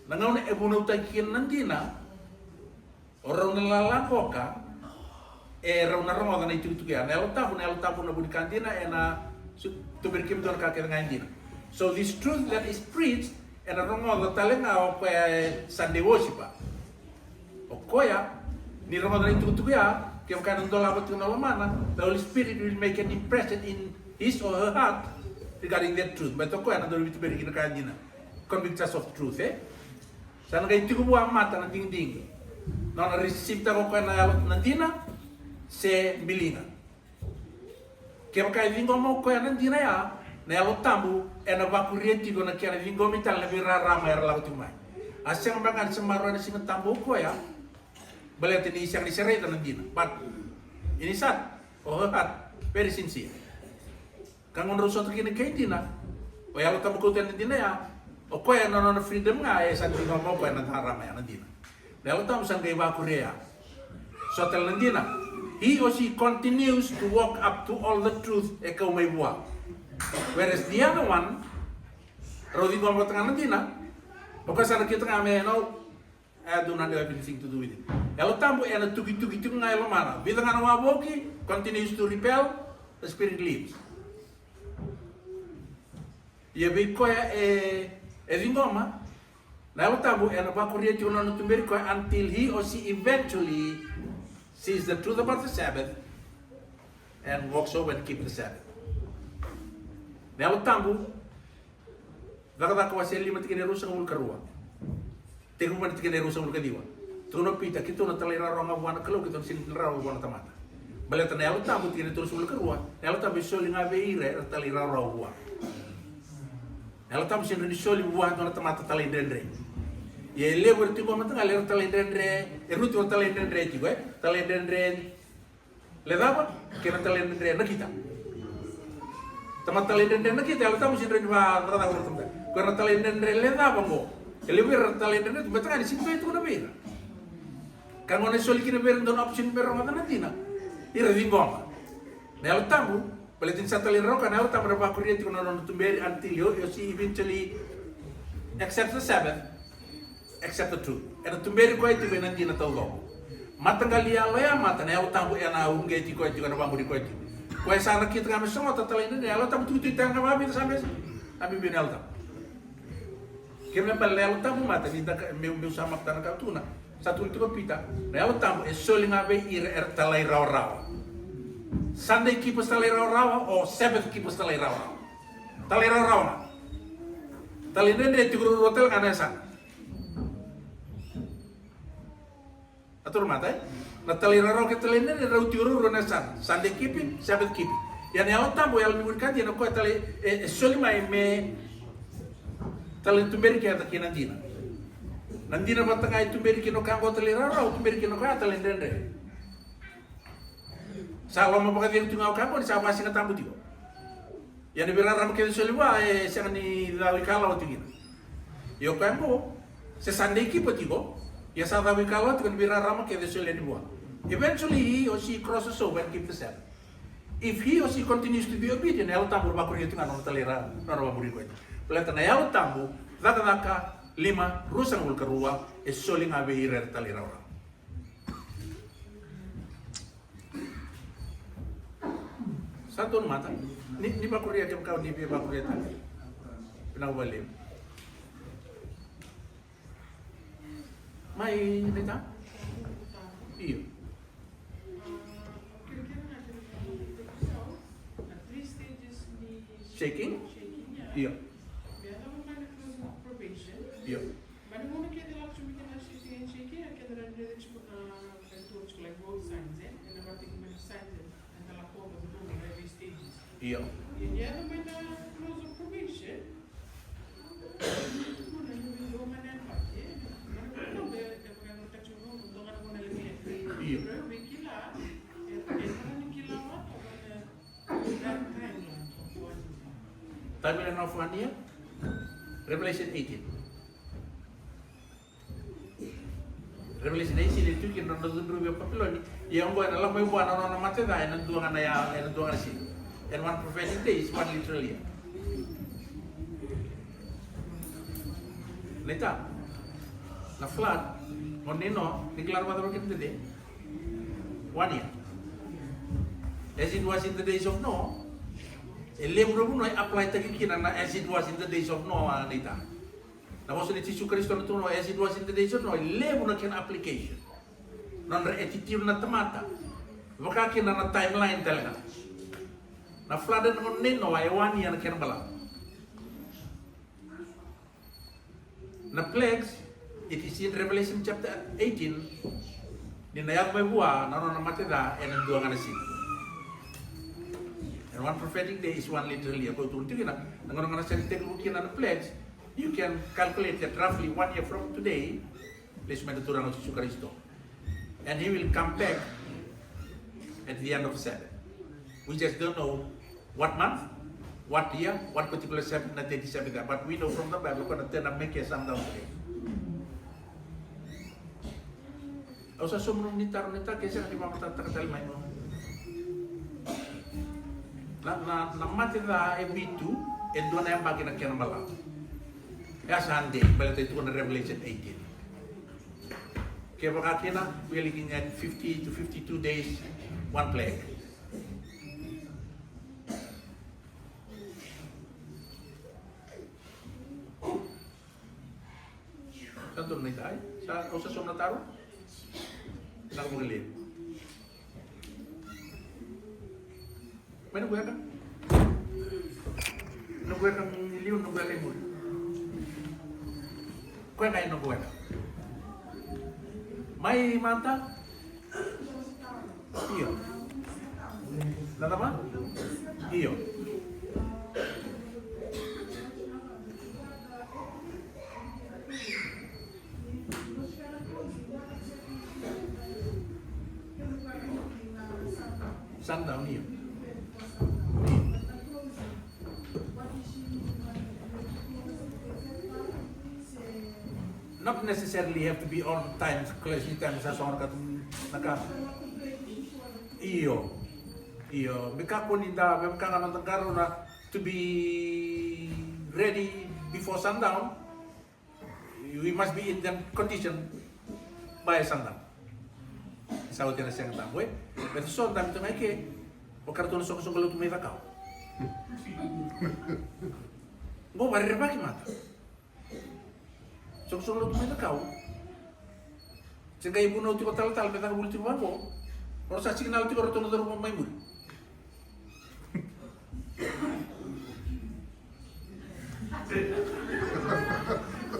na gauna e vunautaki kina na dina, o rau na lala qoka, e rau na rogoca na itukutuku ya. Na Yalo Tabu, na Yalo Tabu na vu ni ka dina, ena su-, tuberi kemudou na ka kece ga e dina. So this truth that is preached, ena rogoca tale ga o koya e Sunday worshiper. O koya, ni rogoca na itukutuku ya, kevaka ena dolava tiko na lomana, the Holy Spirit will make an impression in his or her heart regarding that truth. But o koya na dau veituberi kina ka dina. Convict us of truth, e? Sa na qai tiko vua mata na digidigi. Nona receive-taka o koya na yalo na dina, se biliga. Kevaka e ciqoma o koya na dina ya, na Yalo Tabu ena vakuria tiko na kena ciqomi tale na veirarama era lako tiko mai. A sega beka ni se maroroya na Siga Tabu o koya, baleta ni sega ni se raica na dina. But in his heart, or her heart, very sincere. Ka gauna rau sota kina kei dina, o Yalo Tabu kauta na dina ya, o koya na nona freedom ga e sa dina o koya na rarama ya na dina. Na Yalo Tabu sa qai vakuria ya. So tale na dina, he or she continues to walk up to all the truth e kau mai vua. Whereas the other one, rau ciqoma vata ga na dina, o koya sa na kidavaka me, no, I do not have anything to do with it. Yalo Tabu ena tukituki tiko ga e lomana. Vica ga na wavoki, continues to rebel, the spirit leaves. Ia vei koya e, e ciqoma, na Yalo Tabu ena vakuria tiko na nona tuberi koya until he or she eventually sees the truth about the Sabbath and walks over and keep the Sabbath. Na Yalo Tabu, Cakacaka wase lima tikina e ruasagavulu ka rua. Tekivu mai na tikina e ruasagavulu ka ciwa. Tukuna o Pita, keitou na talairawarawa ga vua na Kalou, keitou na sega ni talairawarawa vua na tamata. Baleta na Yalo Tabu, tikina e tolusagavulu ka rua, na Yalo Tabu e soli ga vei ira era talairawarawa vua. Na Yalo Tabu sega ni soli vua e dua na tamata talaidredre. Ia e levu era tiko mataqali era talaidredre, e rua tiko na talaidredre tiko, e? Talaidredre lecava kei na talaidredre nakita. Tamata talaidredre nakita, Yalo Tabu sega ni vakacakacaka vua na tamata. Ko ira na talaidredre lecava qo, e levu era talaidredre tu, baleta ga ni sega ni tukuna vei ira. Ka gauna e soli kina vei ira e dua na option me rogoca na dina, ira ciqoma. Na Yalo Tabu, baleta ni sa talairawarawa, na Yalo Tabu ena vakuria tiko na nona tuberi until he or she eventually accepts the Sabbath. Accept the truth. Ena tuberi koya tiko ena dina taucoko. Mataqali yalo ya mata, na Yalo Tabu ena uqeti koya tiko, ena vaburi koya tiko. Koya sa na kidavaka me sogota talaidredre, Yalo Tabu tukituki tale ga vakavica sa bese. A bibi na Yalo Tabu. Kena ibalebale na Yalo Tabu mata, ni da ka, meu, meu sa mata na ka tukuna. Sa tukuna tiko o Pita, na Yalo Tabu e soli ga vei ira era talairawarawa. Sunday keepers talairawarawa, o Sabbath keepers talairawarawa. Talairawarawa ga. Talaidredre tiko ruarua tale ga na yasana. A toro mata, e? Na talairawarawa kei talaidredre rau tiko ruarua na yasana. Sunday keeping, Sabbath keeping. Ia na Yalo Tabu, yalo ni vu ni ka dina, o koya tale, e, e soli mai me Tale ni tuberi keda kei na dina. Na dina vata ga e tuberi kina o ka qo tale i rawarawa, tuberi kina o ka tale i dredre. Sa loma vakacegu tu ga o ka qo ni sa vakasigatabu tiko. Ia na veirarama kece soli vua e sega ni cau ikalawa tiko kina. Ia o koya qo se sa dei kipa tiko, ia sa cau ikalawa tiko ni veirarama kece soli yani vua. Eventually he or she crosses over and keep the Sabbath. If he or she continues to be obedient, na Yalo Tabu na vakuria tiko ga na nona talai ira na nona vamuri koya. Baleta na Yalo Tabu, Cakacaka lima, ruasagavulu ka rua, e soli ga vei ira era talai rawarawa. Sa donu mada. Ni, ni vakuria kevaka ni via vakuria tale. Vinaka vakalevu. Mai Rita? Io. Shaking? Io. Io. Io. Io. Timeline of one year. Revelation eighteen. Revelation eighteen e tu kina na nona cudruvi o Papiloni. Ia oqo ena lako mai vua na nona mate ca ena dua ga na ya, ena dua ga na siga. And one prophetic day is one literal year. Naita, na flood, o Nino, ni kila na vacava kina dede? One year. As it was in the days of Noah. E levu na vanua e apply taki kina na as it was in the days of Noah, Naita. Na vosa ni Jisu Karisito na tukuna, as it was in the days of Noah, e levu na kena application. Nodra attitude na tamata. Vaka kina na timeline tale ga. Na flood ena gauna nei Noa e one year na kena balavu. Na plagues, it is in Revelation chapter eighteen. Ni na yaco mai vua na nona mate ca ena dua ga na siga. And one prophetic day is one literal year. Ko tukuna tiko kina, na gauna ga na sega ni tekivu kina na plagues, you can calculate that roughly one year from today, lesu mai na Turaga o Jisu Karisito. And he will come back at the end of seven. We just don't know what month, what year, what particular seven, na thirty-seven there. But we know from the Bible, ko na tena meke sundown today. Au sa sauma nomuni taro, Naita, ke sega ni vakamatatataka tale mai. Na, na, na mate ca e vitu, e dua na yabaki na kena balavu. E a sa dei, baleta e tukuna na Revelation eighteen. Kevaka kina, we are looking at fifty to fifty-two days, one plague. Sa donu, Naita? Sa, au sa sauma na taro? Sa vakalevu. Mai noqu weka. Noqu weka i liu, noqu weka i muri. Koya ga e noqu weka. Mai Mata. Io. Na cava? Io. Sundown, io. Io. Not necessarily have to be on time, classic time, sa so na ka, na ka. Io. Io. Me kakua ni da, me kakua na noda qarauna to be ready before sundown. We must be in that condition by sundown. Sa oti na sega tabu, e? Baleta so dabe tu ga i ke, o karatou na soqosoqo lotu mai Cakawa. Qo vakarerevaki mada. Soqosoqo lotu mai Cakawa. Se qai vunau tiko talatala me caka vuli tiko vaqo. O ra sa signal tiko o ratou na cauravou mai muri.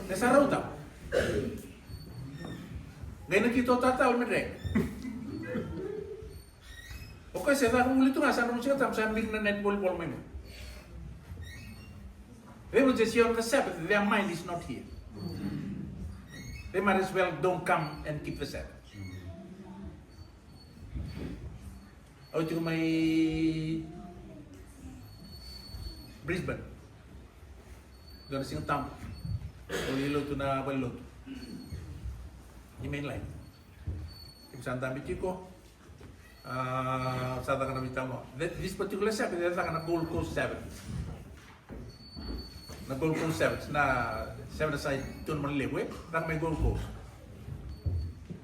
E sa rauta. Qai na kito tatalo me dre. O koya se caka vuli tu ga sa dro mo siga tabu sa biri na net volleyball mai muri. They will just hear on the Sabbath, their mind is not here. They might as well don't come and keep the Sabbath. Au tiko mai Brisbane. Dua na Siga Tabu. Au lai lotu na valenilotu. Ni Mainline. Keimami sa dabe tiko. A, sa caka na veitalanoa. That, this particular Sabbath, e caka na Gold Coast Sabbath. Na Gold Coast Sabbath, na Sabbath sa tu na Malilevu, e? Caka mai Gold Coast.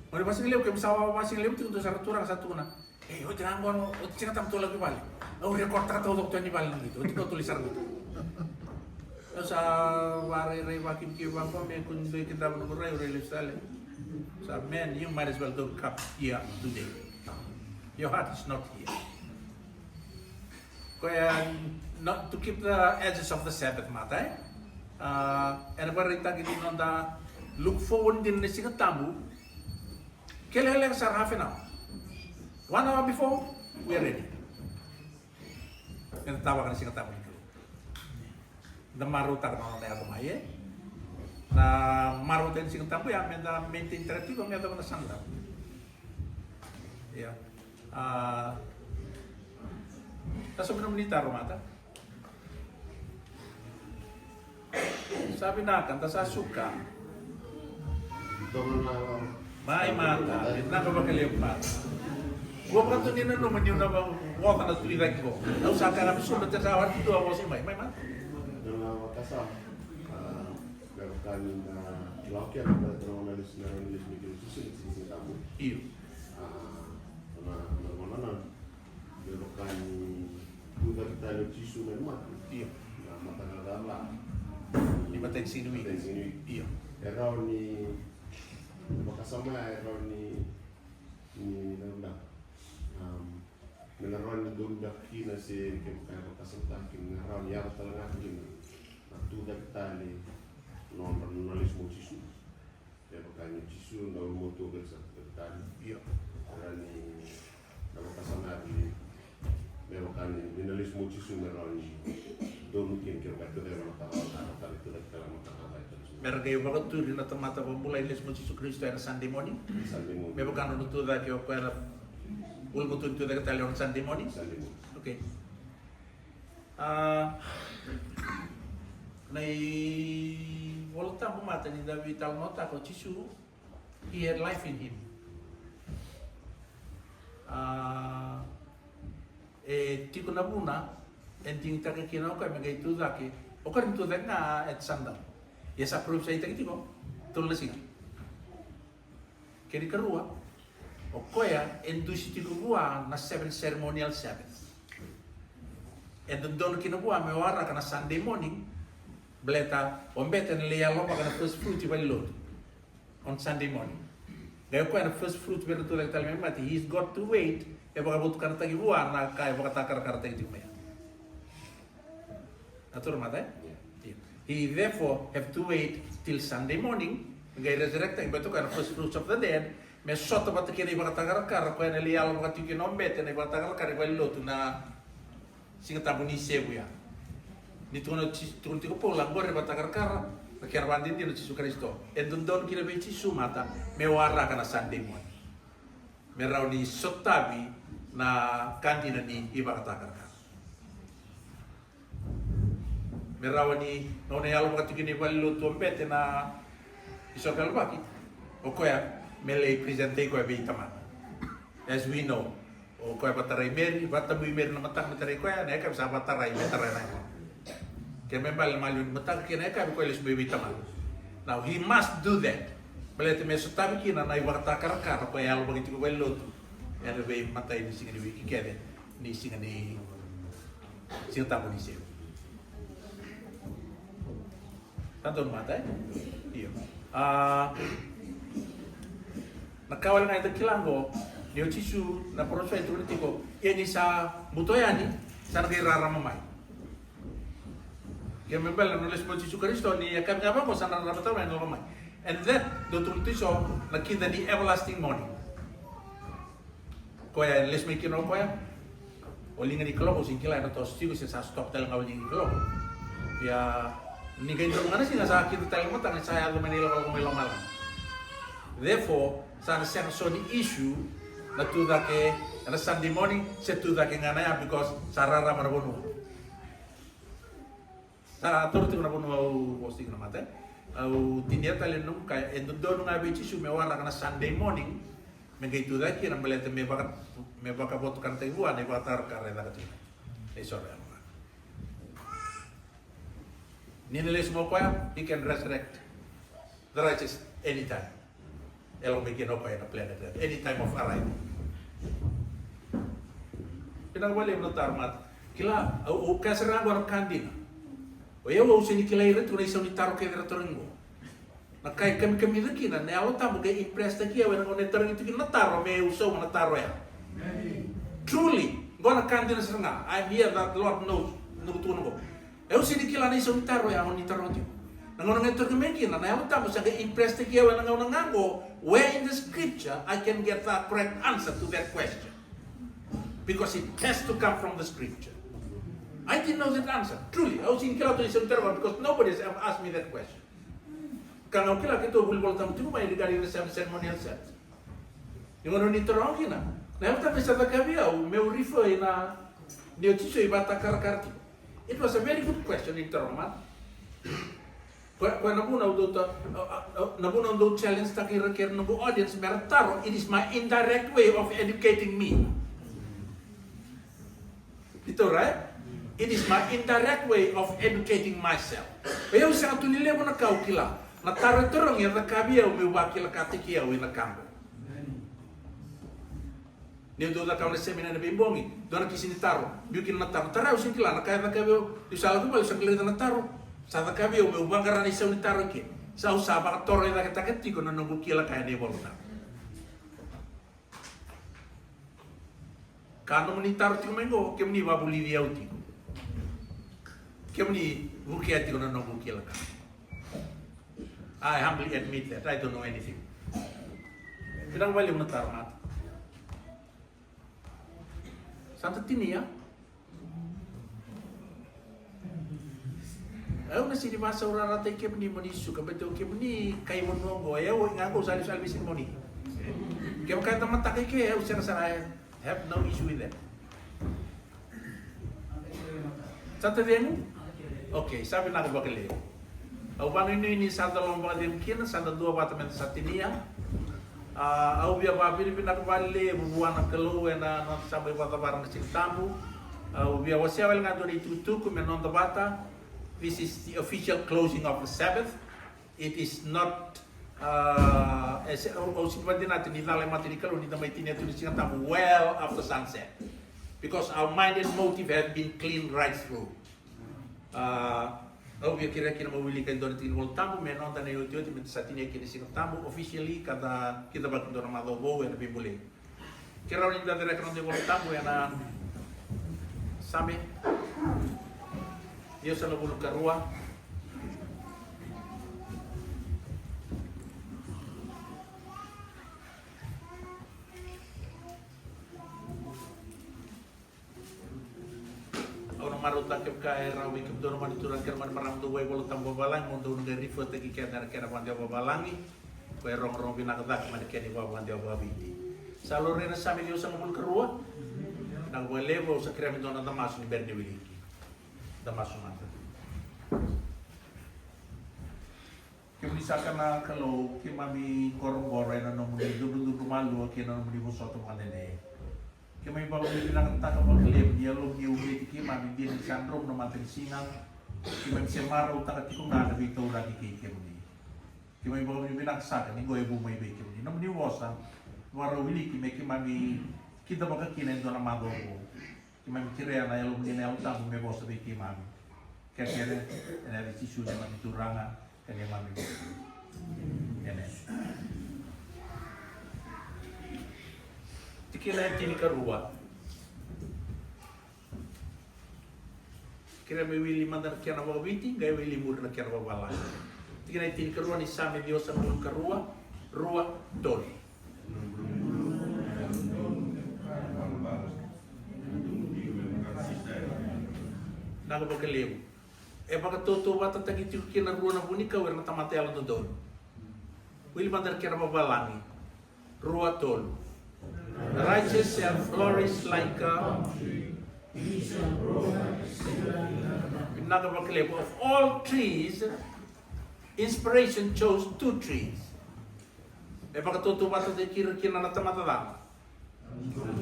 Mani vasigalevu, keimami sa vasigalevu tiko, dua sara turaga sa tukuna. Ei, oti ga qo, oti Siga Tabu tou lako i vale. Au record taka taucoko tu yani vale na qito, oti qo tou lai sara qito. Au sa varairai vakivikivaki vaqo, me kua ni dua e kidava noqu rai, au rai lesu tale. Sa, man, you might as well don't come here today. Your heart is not here. Koya, not to keep the edges of the Sabbath, mata, e? A, ena vakaraitaki ni noda look forward dina na Siga Tabu. Ke lekaleka sara half an hour. One hour before, we are ready. Eda tavaka na Siga Tabu ni Kalou. Da marautaka na nona yaco mai, e? Na marautaki ni Siga Tabu ya, meda maintain taka tiko, meda yacova na Sunday. Ia. A, da sa vinaka ni taro, mata. Sa vinaka, da sa suka. Mai, mata, vinaka vakalevu, mata. Ua vaka tu ni nanuma niu na va-, vosa na tui cake qo. Au sa kaya na veisomi, da sa wati tu a vosa mai, mai, mata. Dua na vakasama, a, me vaka ni na lako kina, baleta na nona lesu, na nona lesu mai kina Jisu, na Siga Tabu. Io. A, na, na, na, na, na, me vaka ni tucake tale o Jisu mai na mate. Io. Na mataka cava? Ni mataka ni siga ni wiki. Mataka ni siga ni wiki. Io. E rawa ni, vakasama ya e rawa ni, ni, na, na, um, me na rawa ni donu beka kina se kevaka e vakasamataki, me na rawa ni yaco tale ga kina na tucake tale nodra, nona lesu mai o Jisu. Me vaka ni o Jisu, na ulumatua vei sa tucake tale. Io. Era ni na vakasama ya vei, me vaka ni, ni na lesu mai o Jisu me rawa ni donu kina, kevaka e tucake na mataka, na mataka, na tucake tale na mataka, na mataka. Me ra qai vakaturi na tamata vakabulai lesu mai o Jisu Karisito ena Sunday morning. Sunday morning. Me vaka na nona tucake o koya na ulumatua ni tucake tale ena Sunday morning. Sunday morning. Okay. A, na iVola Tabu, mata, ni da veitalanoataka o Jisu, he had life in him. A, e tiko na vuna e digitaka kina o koya me qai tucake. O koya ni tucake ga at sundown. Ia sa parofisaitaki tiko, tolu na siga. Kena ikarua, o koya e dusi tiko vua na seven ceremonial Sabbath. E dodonu kina vua me waraka na Sunday morning, baleta o bete ena lai yalovaka na first fruit i valenilotu on Sunday morning. Qai o koya na first fruit vei iratou cake tale mai mate, he's got to wait, e vakavotukanataki vua na ka e vakatakarakarataki tiko mai. Na toro mata, e? Yeah. He therefore have to wait till Sunday morning. Qai resurrect, qai beta o koya na first fruits of the dead. Me sota vata kei na ivakatakarakara, koya na lai yalovaka tiko kina o bete na ivakatakarakara i valenilotu na Siga Tabu ni Sevu ya. Ni tukuna, tukuna tiko o Paula, qori ivakatakarakara, na kena vakadinadina o Jisu Karisito. E dodonu kina vei Jisu mata, me waraka na Sunday morning. Me rawa ni sotavi na ka dina ni ivakatakarakara. Me rawa ni gauna e yalovaka tiko kina i valenilotu o bete na isoro yalololoma, o koya me lai present-taki koya vei tamana. As we know, o koya vakatarai Meri, vakatabui Meri na mataka me tarai koya, na yakavi sa vakatarai me tarai na yakavi. Kena ibalebale na maliwa ni mataka kei na yakavi koya lesu mai vei tamana. Now he must do that. Baleta me sotavi kina na ivakatakarakara koya e yalovaki tiko i valenilotu ena veimatai ni siga ni wiki kece ni siga ni Siga Tabu ni Sevu. Sa donu mata, e? Io. A, na ka wale ga eda kila qo, ni o Jisu na parofisai tukuna tiko, ia ni sa buto yani, sa na qai rarama mai. Kena ibalebale na nona lesu mai o Jisu Karisito, ni yakavi ga vaqo sa na rarama tale mai, na lako mai. And then dou tukuna tiko na kida ni everlasting morning. Koya e lesu mai kina o koya, o liga ni kaloko, sega ni kila ena toso tiko se sa stop tale ga o liga ni kaloko. Ia, Ni qai donu ga na siga sa kida tale na mataka ni sa yaco mai na ilakolako mai lomalagi. Therefore, sa na sega so ni issue na tucake ena Sunday morning se tucake ga na ya, because sa rarama na vanua. Sa taura tiko na vanua au vosa tiko na mata. Au tinia tale na noqu kaya e dodonu ga vei Jisu me waraka na Sunday morning me qai tucake kina baleta me vaka, me vakavotukanataki vua na ivakatakarakarakara e caka tiko. E soro ya. Ni na lesu mai o koya, he can resurrect the righteous anytime. E lako mai kina o koya ena planet Earth, any time of arrival. Vinaka vakalevu na taro mata. Kila, au, au kaya sara ga qo na ka dina. O yau au sega ni kilai ira tiko na isau ni taro kece era tarogi qo. Na ka e kamikamica kina na Yalo Tabu qai impress-taki au ena gauna e tarogi tiko kina na taro, meu sauma na taro ya. Truly, qo na ka dina sara ga. I'm here that Lord knows. Noqu tukuna qo. Au sega ni kila na isau ni taro ya o ni taroga tiko. Na gauna ga e tarogi mai kina, na Yalo Tabu sa qai impress-taki au ena gauna ga qo, where in the scripture I can get the correct answer to that question. Because it has to come from the scripture. I didn't know that answer. Truly, au sega ni kila tu na isau ni taro ya because nobody has ever asked me that question. Ka ga au kila keitou vuli Vola Tabu tiko mai regarding the seven ceremonial sins. Ni gauna ni taroga kina, na Yalo Tabu sa cakavi au meu refer ina ni o Jisu e ivakatakarakara tiko. It was a very good question ni taroga mada. Koya, koya na vuna au dau ta, a, a, a, na vuna au dau challenge-taka ira kei ira noqu audience mera taro, it is my indirect way of educating me. Ito, right? It is my indirect way of educating myself. Vei au sega tu ni levu na ka au kila. Na taro e tarogi e cakavi au meu vakilakataki au ina ka qo. Niu dau cakava na semina ena veibogi, dua na kisi ni taro, biu kina na taro, tara au sega ni kila na ka e cakavi au. Niu sa lako i vale, au sa qai raica na taro. Sa cakavi au meu vaqara na isau ni taro i ke. Sa au sa vakatoroicaketaka tiko na noqu kila ka ena iVola Tabu. Ka nomuni taro tiko mai qo, kemuni vavulici au tiko. Kemuni vukea tiko na noqu kila ka. I humbly admit that I don't know anything. Vinaka vakalevu na taro mata. Sa da tinia. Au na sega ni vasaurarataki kemuni mo ni suka, baleta o kemuni kai vanua oqo, e au ga qo au sa lesu, sa lesu i Siga Tabu. Kevaka eda mataka i ke, au sega sara, I have no issue with that. Sa tacegu? Okay, sa vinaka vakalevu. Au vakanuinui ni sa da loma vakacegu kina, sa da duavata meda sa tinia. A, au via vakavinavinaka vakalevu vua na Kalou ena noda sa mai vakacavara na Siga Tabu. Au via wasea wale ga dua na itukutuku me noda vata. This is the official closing of the Sabbath. It is not, a, e se, au, au sega ni vakadinata ni cala e mata ni Kalou ni da mai tinia tu na Siga Tabu well after sunset. Because our mind and motive have been clean right through. A, au via kerea kina mo wilika e dua na tiki ni Vola Tabu me noda na iotioti me da sa tinia kina na Siga Tabu officially ka da kidavaki dua na macawa vou ena veibolei. Kerea ni da cereka na noda iVola Tabu ena Same ciwasagavulu ka rua. Au na marautaka kevaka e rawa vei kemudou na gone turaga kei na gone marama dou wai Vola Tabu vavalagi, mo dou na qai refer-taki keda ena kena vakadewa vavalagi. Ko e rogorogo vinaka cake mai na kena ivakavakadewa vakaViti. Sa laurai na Same ciwasagavulu ka rua. Vinaka vakalevu, au sa kerea me dua na damasu ni bera ni wiliki. Damasu mada. Kemuni saka na Kalou, keimami qoroqoro ena nomuni cudrucudru malua kei na nomuni vosota vakadede. Keimami vakavinavinakataka vakalevu ni yalomuni ucati keimami, dina ni sa dromu na matanisiga. Keimami se marautaka tiko ga na veitauraki kei kemuni. Keimami vakavinavinaka saka ni qo e vu mai vei kemuni nomuni vosa, vakarau wiliki me keimami kidavaka kina e dua na macawa vou. Keimami kerea na yalomuni na Yalo Tabu me vosa vei keimami. Kerekere ena yaca i Jisu na neimami Turaga ka neimami Vakabula. Emeni. Tikina e tinikarua. Kerea me wili mada na kena vakaViti, qai wili muri na kena vakavalagi. Tikina e tinikarua ni Same ciwasagavulu ka rua, rua, tolu. Vinaka vakalevu. E vakatautauvatataki tiko kina rua na vunikau era na tamata yalododonu. Wili mada na kena vavalagi. Rua, tolu. The righteous shall flourish like a, vinaka vakalevu. Of all trees, inspiration chose two trees. E vakatautauvatataki ira kina na tamata cava?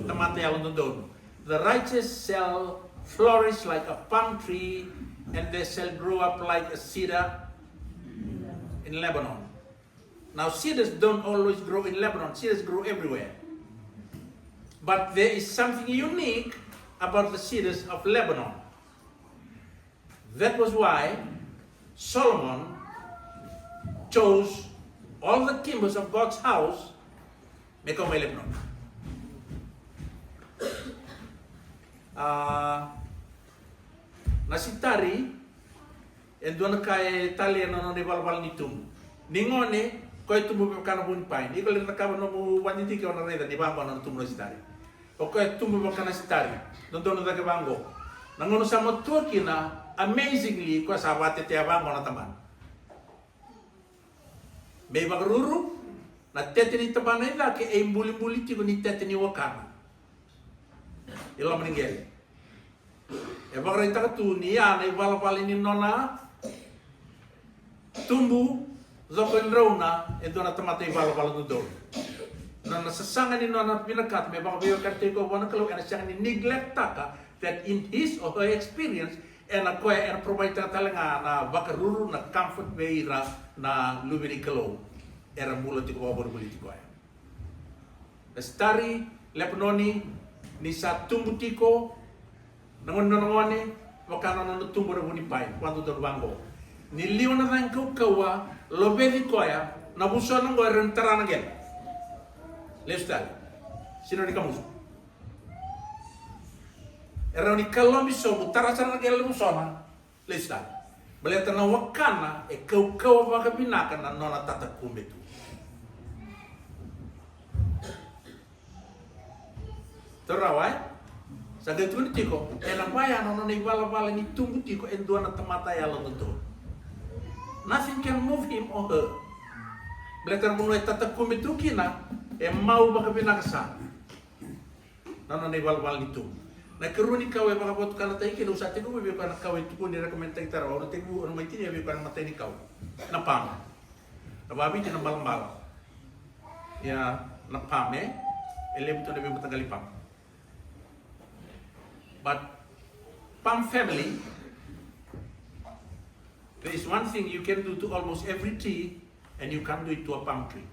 Tamata yalododonu. The righteous shall flourish like a palm tree, and they shall grow up like a cedar in Lebanon. Now, cedars don't always grow in Lebanon. Cedars grow everywhere. But there is something unique about the cedars of Lebanon. That was why Solomon chose all the timbers of God's house me kau mai Lebanon. Ah, na sitari e dua na ka e talei ena nona ivalavala ni tubu. Ni gone, koya e tubu vaka na vunipaini. Iko lera na cakava nomu vadidike, o na raica ni vaqo na nona tubu na sitari. O koya e tubu vaka na sitari, dodonu cake vaqo. Na gauna sa matua kina, amazingly, koya sa vatetea vaqo na tabana. Me ivakaruru, na tete ni tabana i cake e ibulibuli tiko ni tete ni wakana i loma ni qele. E vakaraitaka tu ni ya na ivalavala ni nona tubu, coko e drauna e dua na tamata ivalavala dodonu. Nona sasaga ni nona vinakata me vakaveiwekanitaki koya vua na Kalou, ena sega ni neglecttaka that in his or her experience, ena koya ena providetaka tale ga na vakaruru, na comfort vei ira na luve ni Kalou era bula tiko vakavolivoliti koya. Na sitari Lepanoni, ni sa tubu tiko na gone, nona gone, vaka na nona tubu na vunipaini, vakadodonu vaqo. Ni liwa na cagi kaukauwa, loveci koya, na vusona oqo e rawa ni tara na qele. Lesu tale. Sega ni kamusu. E rawa ni kalobi sobu, tara sara na qele na vusona. Lesu tale. Baleta na wakana e kaukauwa vakavinaka na nona tatakube tu. Taura rawa, e? Sa qai tukuni tiko, ena vaya na nona ivalavala ni tubu tiko e dua na tamata yalododonu. Nothing can move him or her. Baleta na vanua e tatakube tu kina, e mau vakavinaka sara na nona ivalavala ni tubu. Na ikarua ni kau e vakavotukanataki kina, au sa tekivu vei koya na kau e tukuni, recommendtaki tara, au na tekivu, au na mai tinia vei koya na imatai ni kau. Na pame. Na vaviti na balabala. Ia, na pame, e levu tu na veimataqali pame. But palm family, there is one thing you can do to almost every tree, and you can't do it to a palm tree.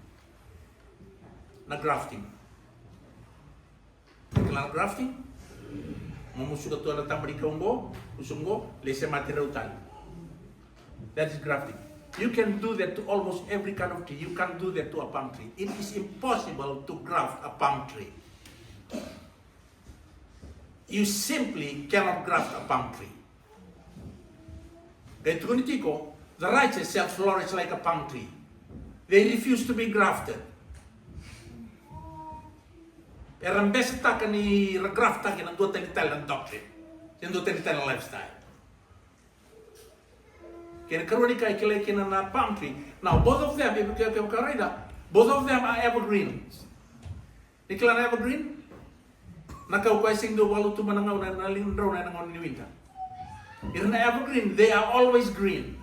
Na grafting. Kila na grafting? Mo musuka tu na taba ni kau qo, musuka qo, lai semati rau tale. That is grafting. You can do that to almost every kind of tree. You can't do that to a palm tree. It is impossible to graft a palm tree. You simply cannot graft a palm tree. Qai tukuni tiko, the righteous shall flourish like a palm tree. They refuse to be grafted. Era besetaka ni ra graftaki na dua tani tale na doctrine, se dua tani tale na lifestyle. Kena ikarua ni ka e kilai kina na palm tree. Now, both of them, if you can, can, can raica, both of them are evergreens. Ni kila na evergreen? Na kau koya e sega ni dau vakalutuba na gauna, na liga ni drauna ena gauna ni winter. Ira na evergreen, they are always green.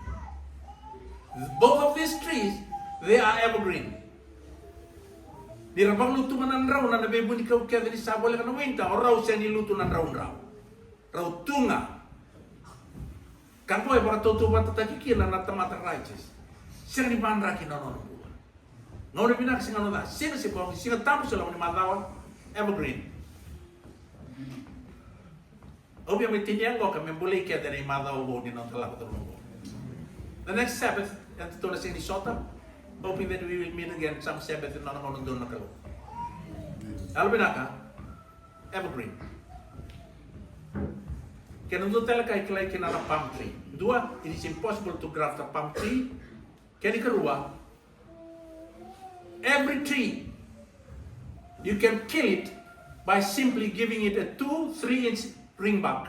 Both of these trees, they are evergreen. Ni ra vakalutuba na drauna, na veivunikau kece ni sa voleka na winter, o rau sega ni lutu na draudrau. Rau tu ga. Ka qo e vakatautauvatataki kina na tamata righteous. Sega ni vadraki na nona bula. Gauna vinaka se gauna ca, siga se bogi, Siga Tabu se loma ni macawa, evergreen. Au via mai tinia qo ka me bolei keda ena imacawa vou ni noda lako curuma qo. The next Sabbath, eda tou na sega ni sota, hoping that we will meet again some Sabbath ena nona gauna donu na Kalou. Yalovinaka, evergreen. Kena dua tale ka e kilai kina na palm tree. Dua, it is impossible to graft a palm tree. Kena ikarua, every tree, you can kill it by simply giving it a two, three inch ringbark.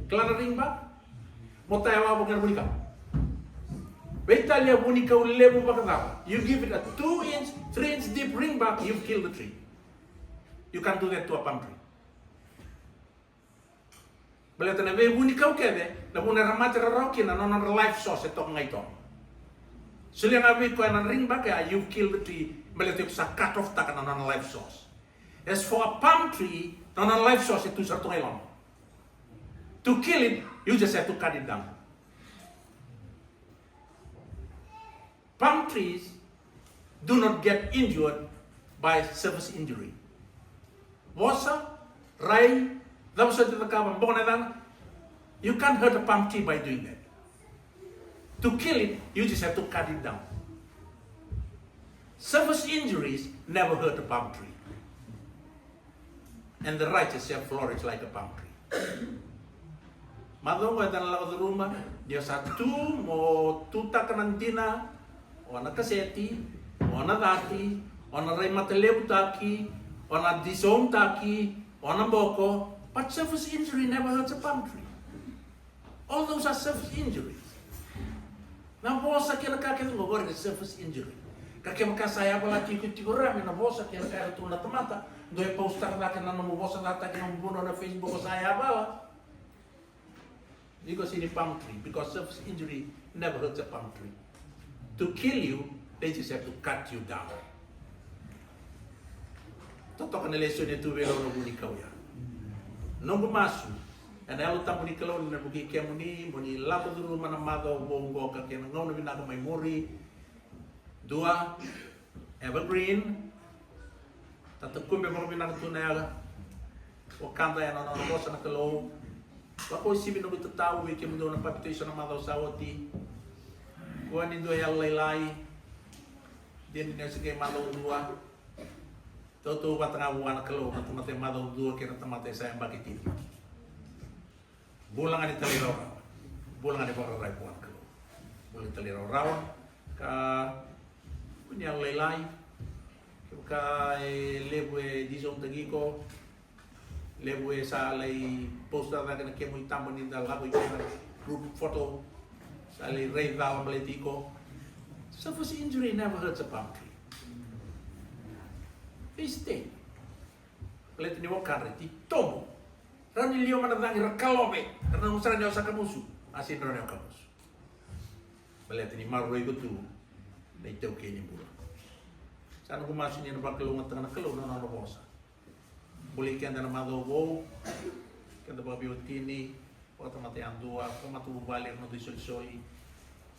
Kila na ringbark? Mo tayawa vaka na vunikau. Veitalia vunikau levu vakacava. You give it a two inch, three inch deep ring bark, you've killed the tree. You can't do that to a palm tree. Baleta na veivunikau kece, na vuna era mate rarawa kina, na nona life source e toka ga i toga. Solia ga vei koya na ring bark ya, you've killed the tree, baleta iko sa cut off taka na nona life source. As for a palm tree, na nona life source e tu sara tu ga i loma. To kill it, you just have to cut it down. Palm trees do not get injured by surface injury. Vosa, rai, cava soti cakava, boka na yacana, you can't hurt a palm tree by doing that. To kill it, you just have to cut it down. Surface injuries never hurt a palm tree. And the righteous shall flourish like a palm tree. Macawa oqo eda na lako curuma ni o sa tu mo tutaka na dina, o na kaseti, o na cati, o na rai matalevutaki, o na disown-taki, o na boko. But surface injury never hurts a palm tree. All those are surface injuries. Na vosa kei na ka kece qo, qori na surface injury. Ka kevaka sa yavala tiko, tiko rame na vosa kei na ka era tu na tamata, dou e post-taka cake na nomu vosa, cati na nomu vunau na Facebook, o sa yavala. Iko sega ni palm tree, because surface injury never hurts a palm tree. To kill you, they just have to cut you down. Totoka na lesoni e tu vei lau na vunikau ya. Noqu masu ena Yalo Tabu ni Kalou ni na vukei kemuni mo ni lako curuma na macawa vou oqo ka kei na gauna vinaka mai muri. Dua, evergreen. Tatakube vakavinaka tu na yaga. Wakada ena nona vosa na Kalou. Vakauasivi noqu tatau vei kemudou na papitaiso na macawa sa oti. Kua ni dua yalolailai. Dina ni o se qai macawa dua. Tautauvata ga vua na Kalou na tamata e macawa dua kei na tamata e sa yabaki tini. Bula ga ni talairawarawa. Bula ga ni vakararavi vua na Kalou. Bula ni talairawarawa. Ka kua ni yalolailai. Kevaka e levu e disown-taki iko, levu e sa lai post-taka cake na kemu itaba ni da lako i kena group photo, sa lai rai cala baleti iko. Surface injury never hurts a palm tree. They stay. Baleta ni wakadra e titobu. Rawa ni liwa mai na cagi, ra kalove, ra nanuma sara ni o sa kamusu. A sega ni rawa ni o kamusu. Baleta ni maroroi iko tu na itaukei ni bula. Sa noqu masu ni na vakalougatataka na Kalou na nona vosa. Bulai keda na macawa vou, keda vakaveiwatini, vakatamata yadua, vakamatavuvale, ira na dui solisoli.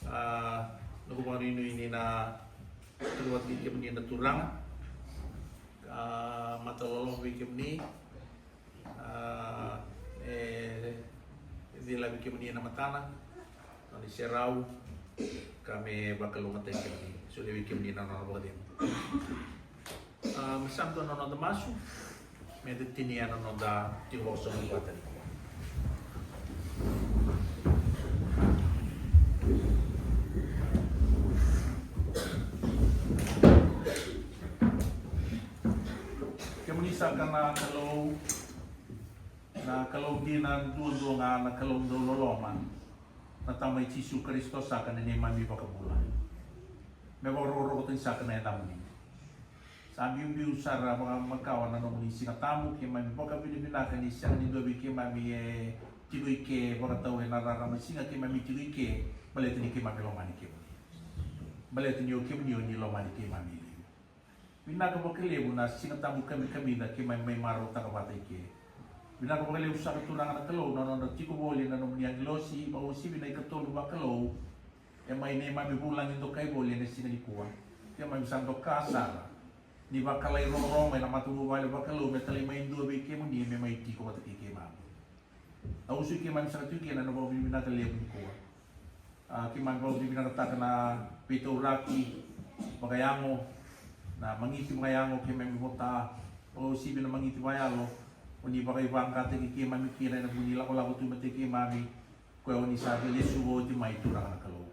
A, noqu vakanuinui ni na tarai vata kei kemuni na Turaga. A, mataloloma vei kemuni. A, e cila vei kemuni na matana, nona iserau, ka me vakalougatataki kemuni, solia vei kemuni na nona vakacegu. A, me sa dua na noda masu, me da tinia na noda tiko vakasobu vata nikua. Kemuni saka na Kalou, na Kalou dina duadua ga, na Kalou dau loloma, na Tama i Jisu Karisito saka na neimami iVakabula. Me vakarokorokotaki saka na yacamuni. Sa biubiu sara vakamakawa na nomuni Siga Tabu, keimami vakavinavinaka ni sega ni dua vei keimami e tiko i ke vakatau ena rarama siga, keimami tiko i ke baleta ni keimami lomani kemuni. Baleta ni o kemuni o ni lomani keimami e liu. Vinaka vakalevu na Siga Tabu kamikamica keimami mai marautaka vata i ke. Vinaka vakalevu saka Turaga na Kalou na nodra tiko voli na nomuni agilosi, vakauasivi na ikatolu vakalou e mai neimami vulagi dokai voli ena siga nikua. Keimami sa doka sara ni vakalairogorogo ena matavuvale vakalou me talai mai dua vei kemuni me mai tiko vata kei keimami. Au sui keimami saka tu kina na vakavinavinaka levu nikua. A, keimami vakavinavinakataka na veitauraki vakayago, na magiti vakayago keimami vota, vakauasivi na magiti vakayalo o ni vakaivagataki keimami kina ena vuku ni lakolako tu mate keimami, koya o ni sa lesuva oti mai, Turaga na Kalou.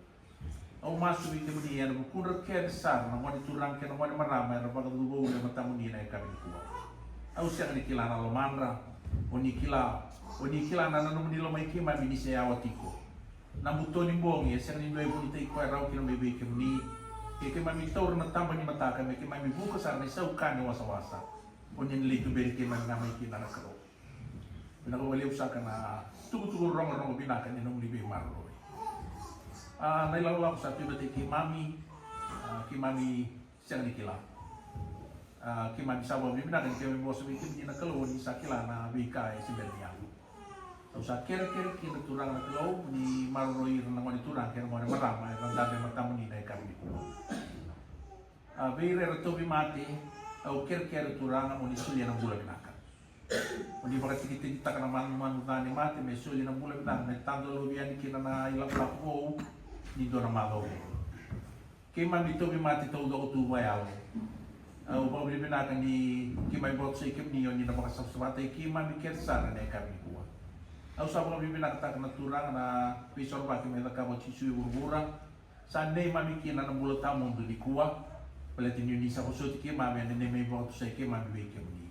Au masu vei kemuni ena vukudra kece sara na gone turaga kei na gone marama era vakacuva ule e matamuni ena yakavi nikua. Au sega ni kila na lomadra, o ni kila, o ni kila na nanuma ni lomai keimami ni se yawa tiko. Na buto ni bogi e sega ni dua e vunitaki koya rawa kina mai vei kemuni. Ke keimami taura na taba ni mataka me keimami vuka sara na isau ka ni wasawasa, o ni na lai tuberi keimami ga mai kina na Kalou. Vinaka vakalevu saka na tukutuku rogorogo vinaka ni nomuni veimaroroi. A, na ilakolako sa tu vata kei keimami, a, keimami sega ni kila. A, keimami sa vakavinavinaka ni keimami vosa vei kemuni na Kalou, ni sa kila na veika e se bera ni yaco. Au sa kerekere kina Turaga na Kalou, ni maroroi ira na gone turaga kei na gone marama era dabe e matamuni na yakavi nikua. A, vei ira era tauvimate, au kerekere Turaga mo ni solia na bula vinaka. Mo ni vakatikitikitaka na manumanu ca ni mate me soli na bula vinaka me tadolovi yani kina na ilakolako vou ni dua na macawa vou. Keimami tauvimate taucoko tu vakayalo, au vakavinavinaka ni keimami vakatusai kemuni, o ni na vakasavasavataki keimami kece sara ena yakavi nikua. Au sa vakavinavinakataka na Turaga na veisorovaki me cakava o Jisu e vuravura. Sa neimami kina na bula tawamudu nikua, baleta ni o ni sa vosoti keimami ena neimami vakatusai keimami vei kemuni.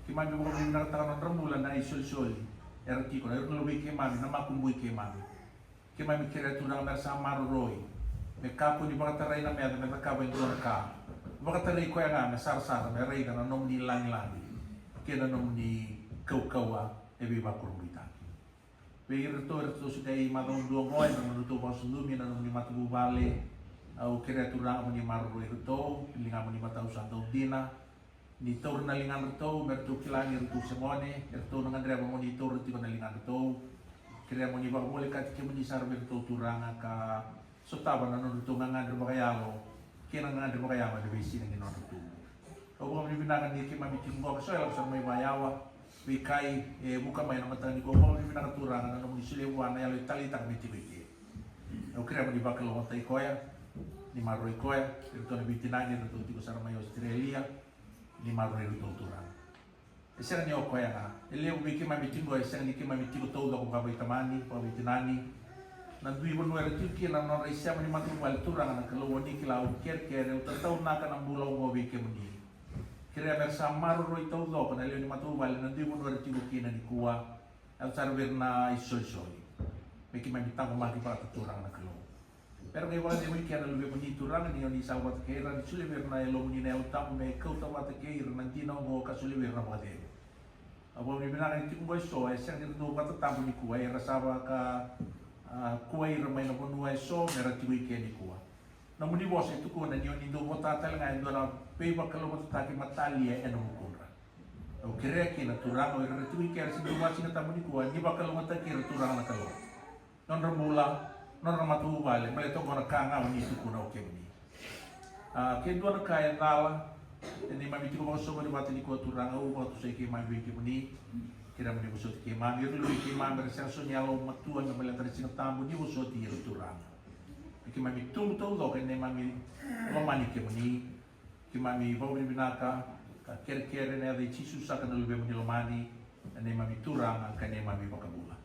Keimami vakavinavinakataka na nodra bula na isolisoli era tiko, na ira na luvei keimami, na makubui keimami. Keimami kerea Turaga me ra sa maroroi, me kakua ni vakatarai na meca me cakava e dua na ka. Vakatarai koya ga me sarasara, me raica na nomuni lagilagi kei na nomuni kaukauwa e veivakurabuitaki. Vei iratou eratou se qai macawa dua oqo ena nodratou vakasucumi na nomuni matavuvale, au kerea Turaga mo ni maroroi iratou, liga mo ni matau sa dau dina. Ni taura na ligadratou me ratou kila ni ratou se gone, eratou na gadreva mo ni taura tiko na ligadratou. Kerea mo ni vakavolekati kemuni sara vei iratou Turaga ka sotava na nodratou gagadre vakayalo kei na gagadre vakayawa ena veisiga ni nodra tubu. Au vakavinavinaka ni keimami tiko qo ka so e lako sara mai vakayawa, veikai e vuka mai na mataka nikua. Au vakavinavinaka Turaga na nomuni solia vua na yalo e taleitaka me tiko i ke. Au kerea mo ni vakalougatataki koya, ni maroroi koya, iratou na veitinani eratou tiko sara mai Australia, ni maroroi iratou Turaga. E sega ni o koya ga. E levu vei keimami tiko e sega ni keimami tiko taucoko vakaveitamani, vakaveitinani. Na dui vanua era tiko kina na nodra isema ni matavuvale Turaga na Kalou, o ni kila, au kerekere, au tataunaka na bula oqo vei kemuni. Kerea me ra sa maroroi taucoko na lewe ni matavuvale na dui vanua era tiko kina nikua. Yaco sara vei ira na isolisoli me keimami taqomaki vata Turaga na Kalou. Me ra qai vakacegui kina na luvemuni Turaga ni o ni sa vata kei ira, ni solia vei ira na Yalomuni na Yalo Tabu me kauta vata kei ira na dina oqo ka solia vei ira na vakacegu. Au vakavinavinaka ni tiko oqo eso e sega ni ra dau vakatatabu nikua, era sa vaka, a, kuai ira mai na vanua eso me ra tiko i ke nikua. Nomuni vosa e tukuna ni o ni dau vota tale ga e dua na veivakalougatataki matalia ena vukudra. Au kerea kina Turaga o ira era tiko i ke era se dau vakasigatabu nikua, ni vakalougatataki ira Turaga na Kalou. Nodra bula, nodra matavuvale, baleta oqo na ka ga o ni tukuna o kemuni. A, ke dua na ka e cala ena neimami tiko vakasoqoni vata nikua Turaga, au vakatusai keimami vei kemuni. Kerea mo ni vosoti keimami, ira luvei keimami era sega so ni yalomatua me baleta na Siga Tabu, ni vosoti ira Turaga. Me keimami tubu taucoko ena neimami lomani kemuni. Keimami vakavinavinaka ka kerekere ena yaca i Jisu saka na luvemuni lomani, na neimami Turaga ka neimami iVakabula.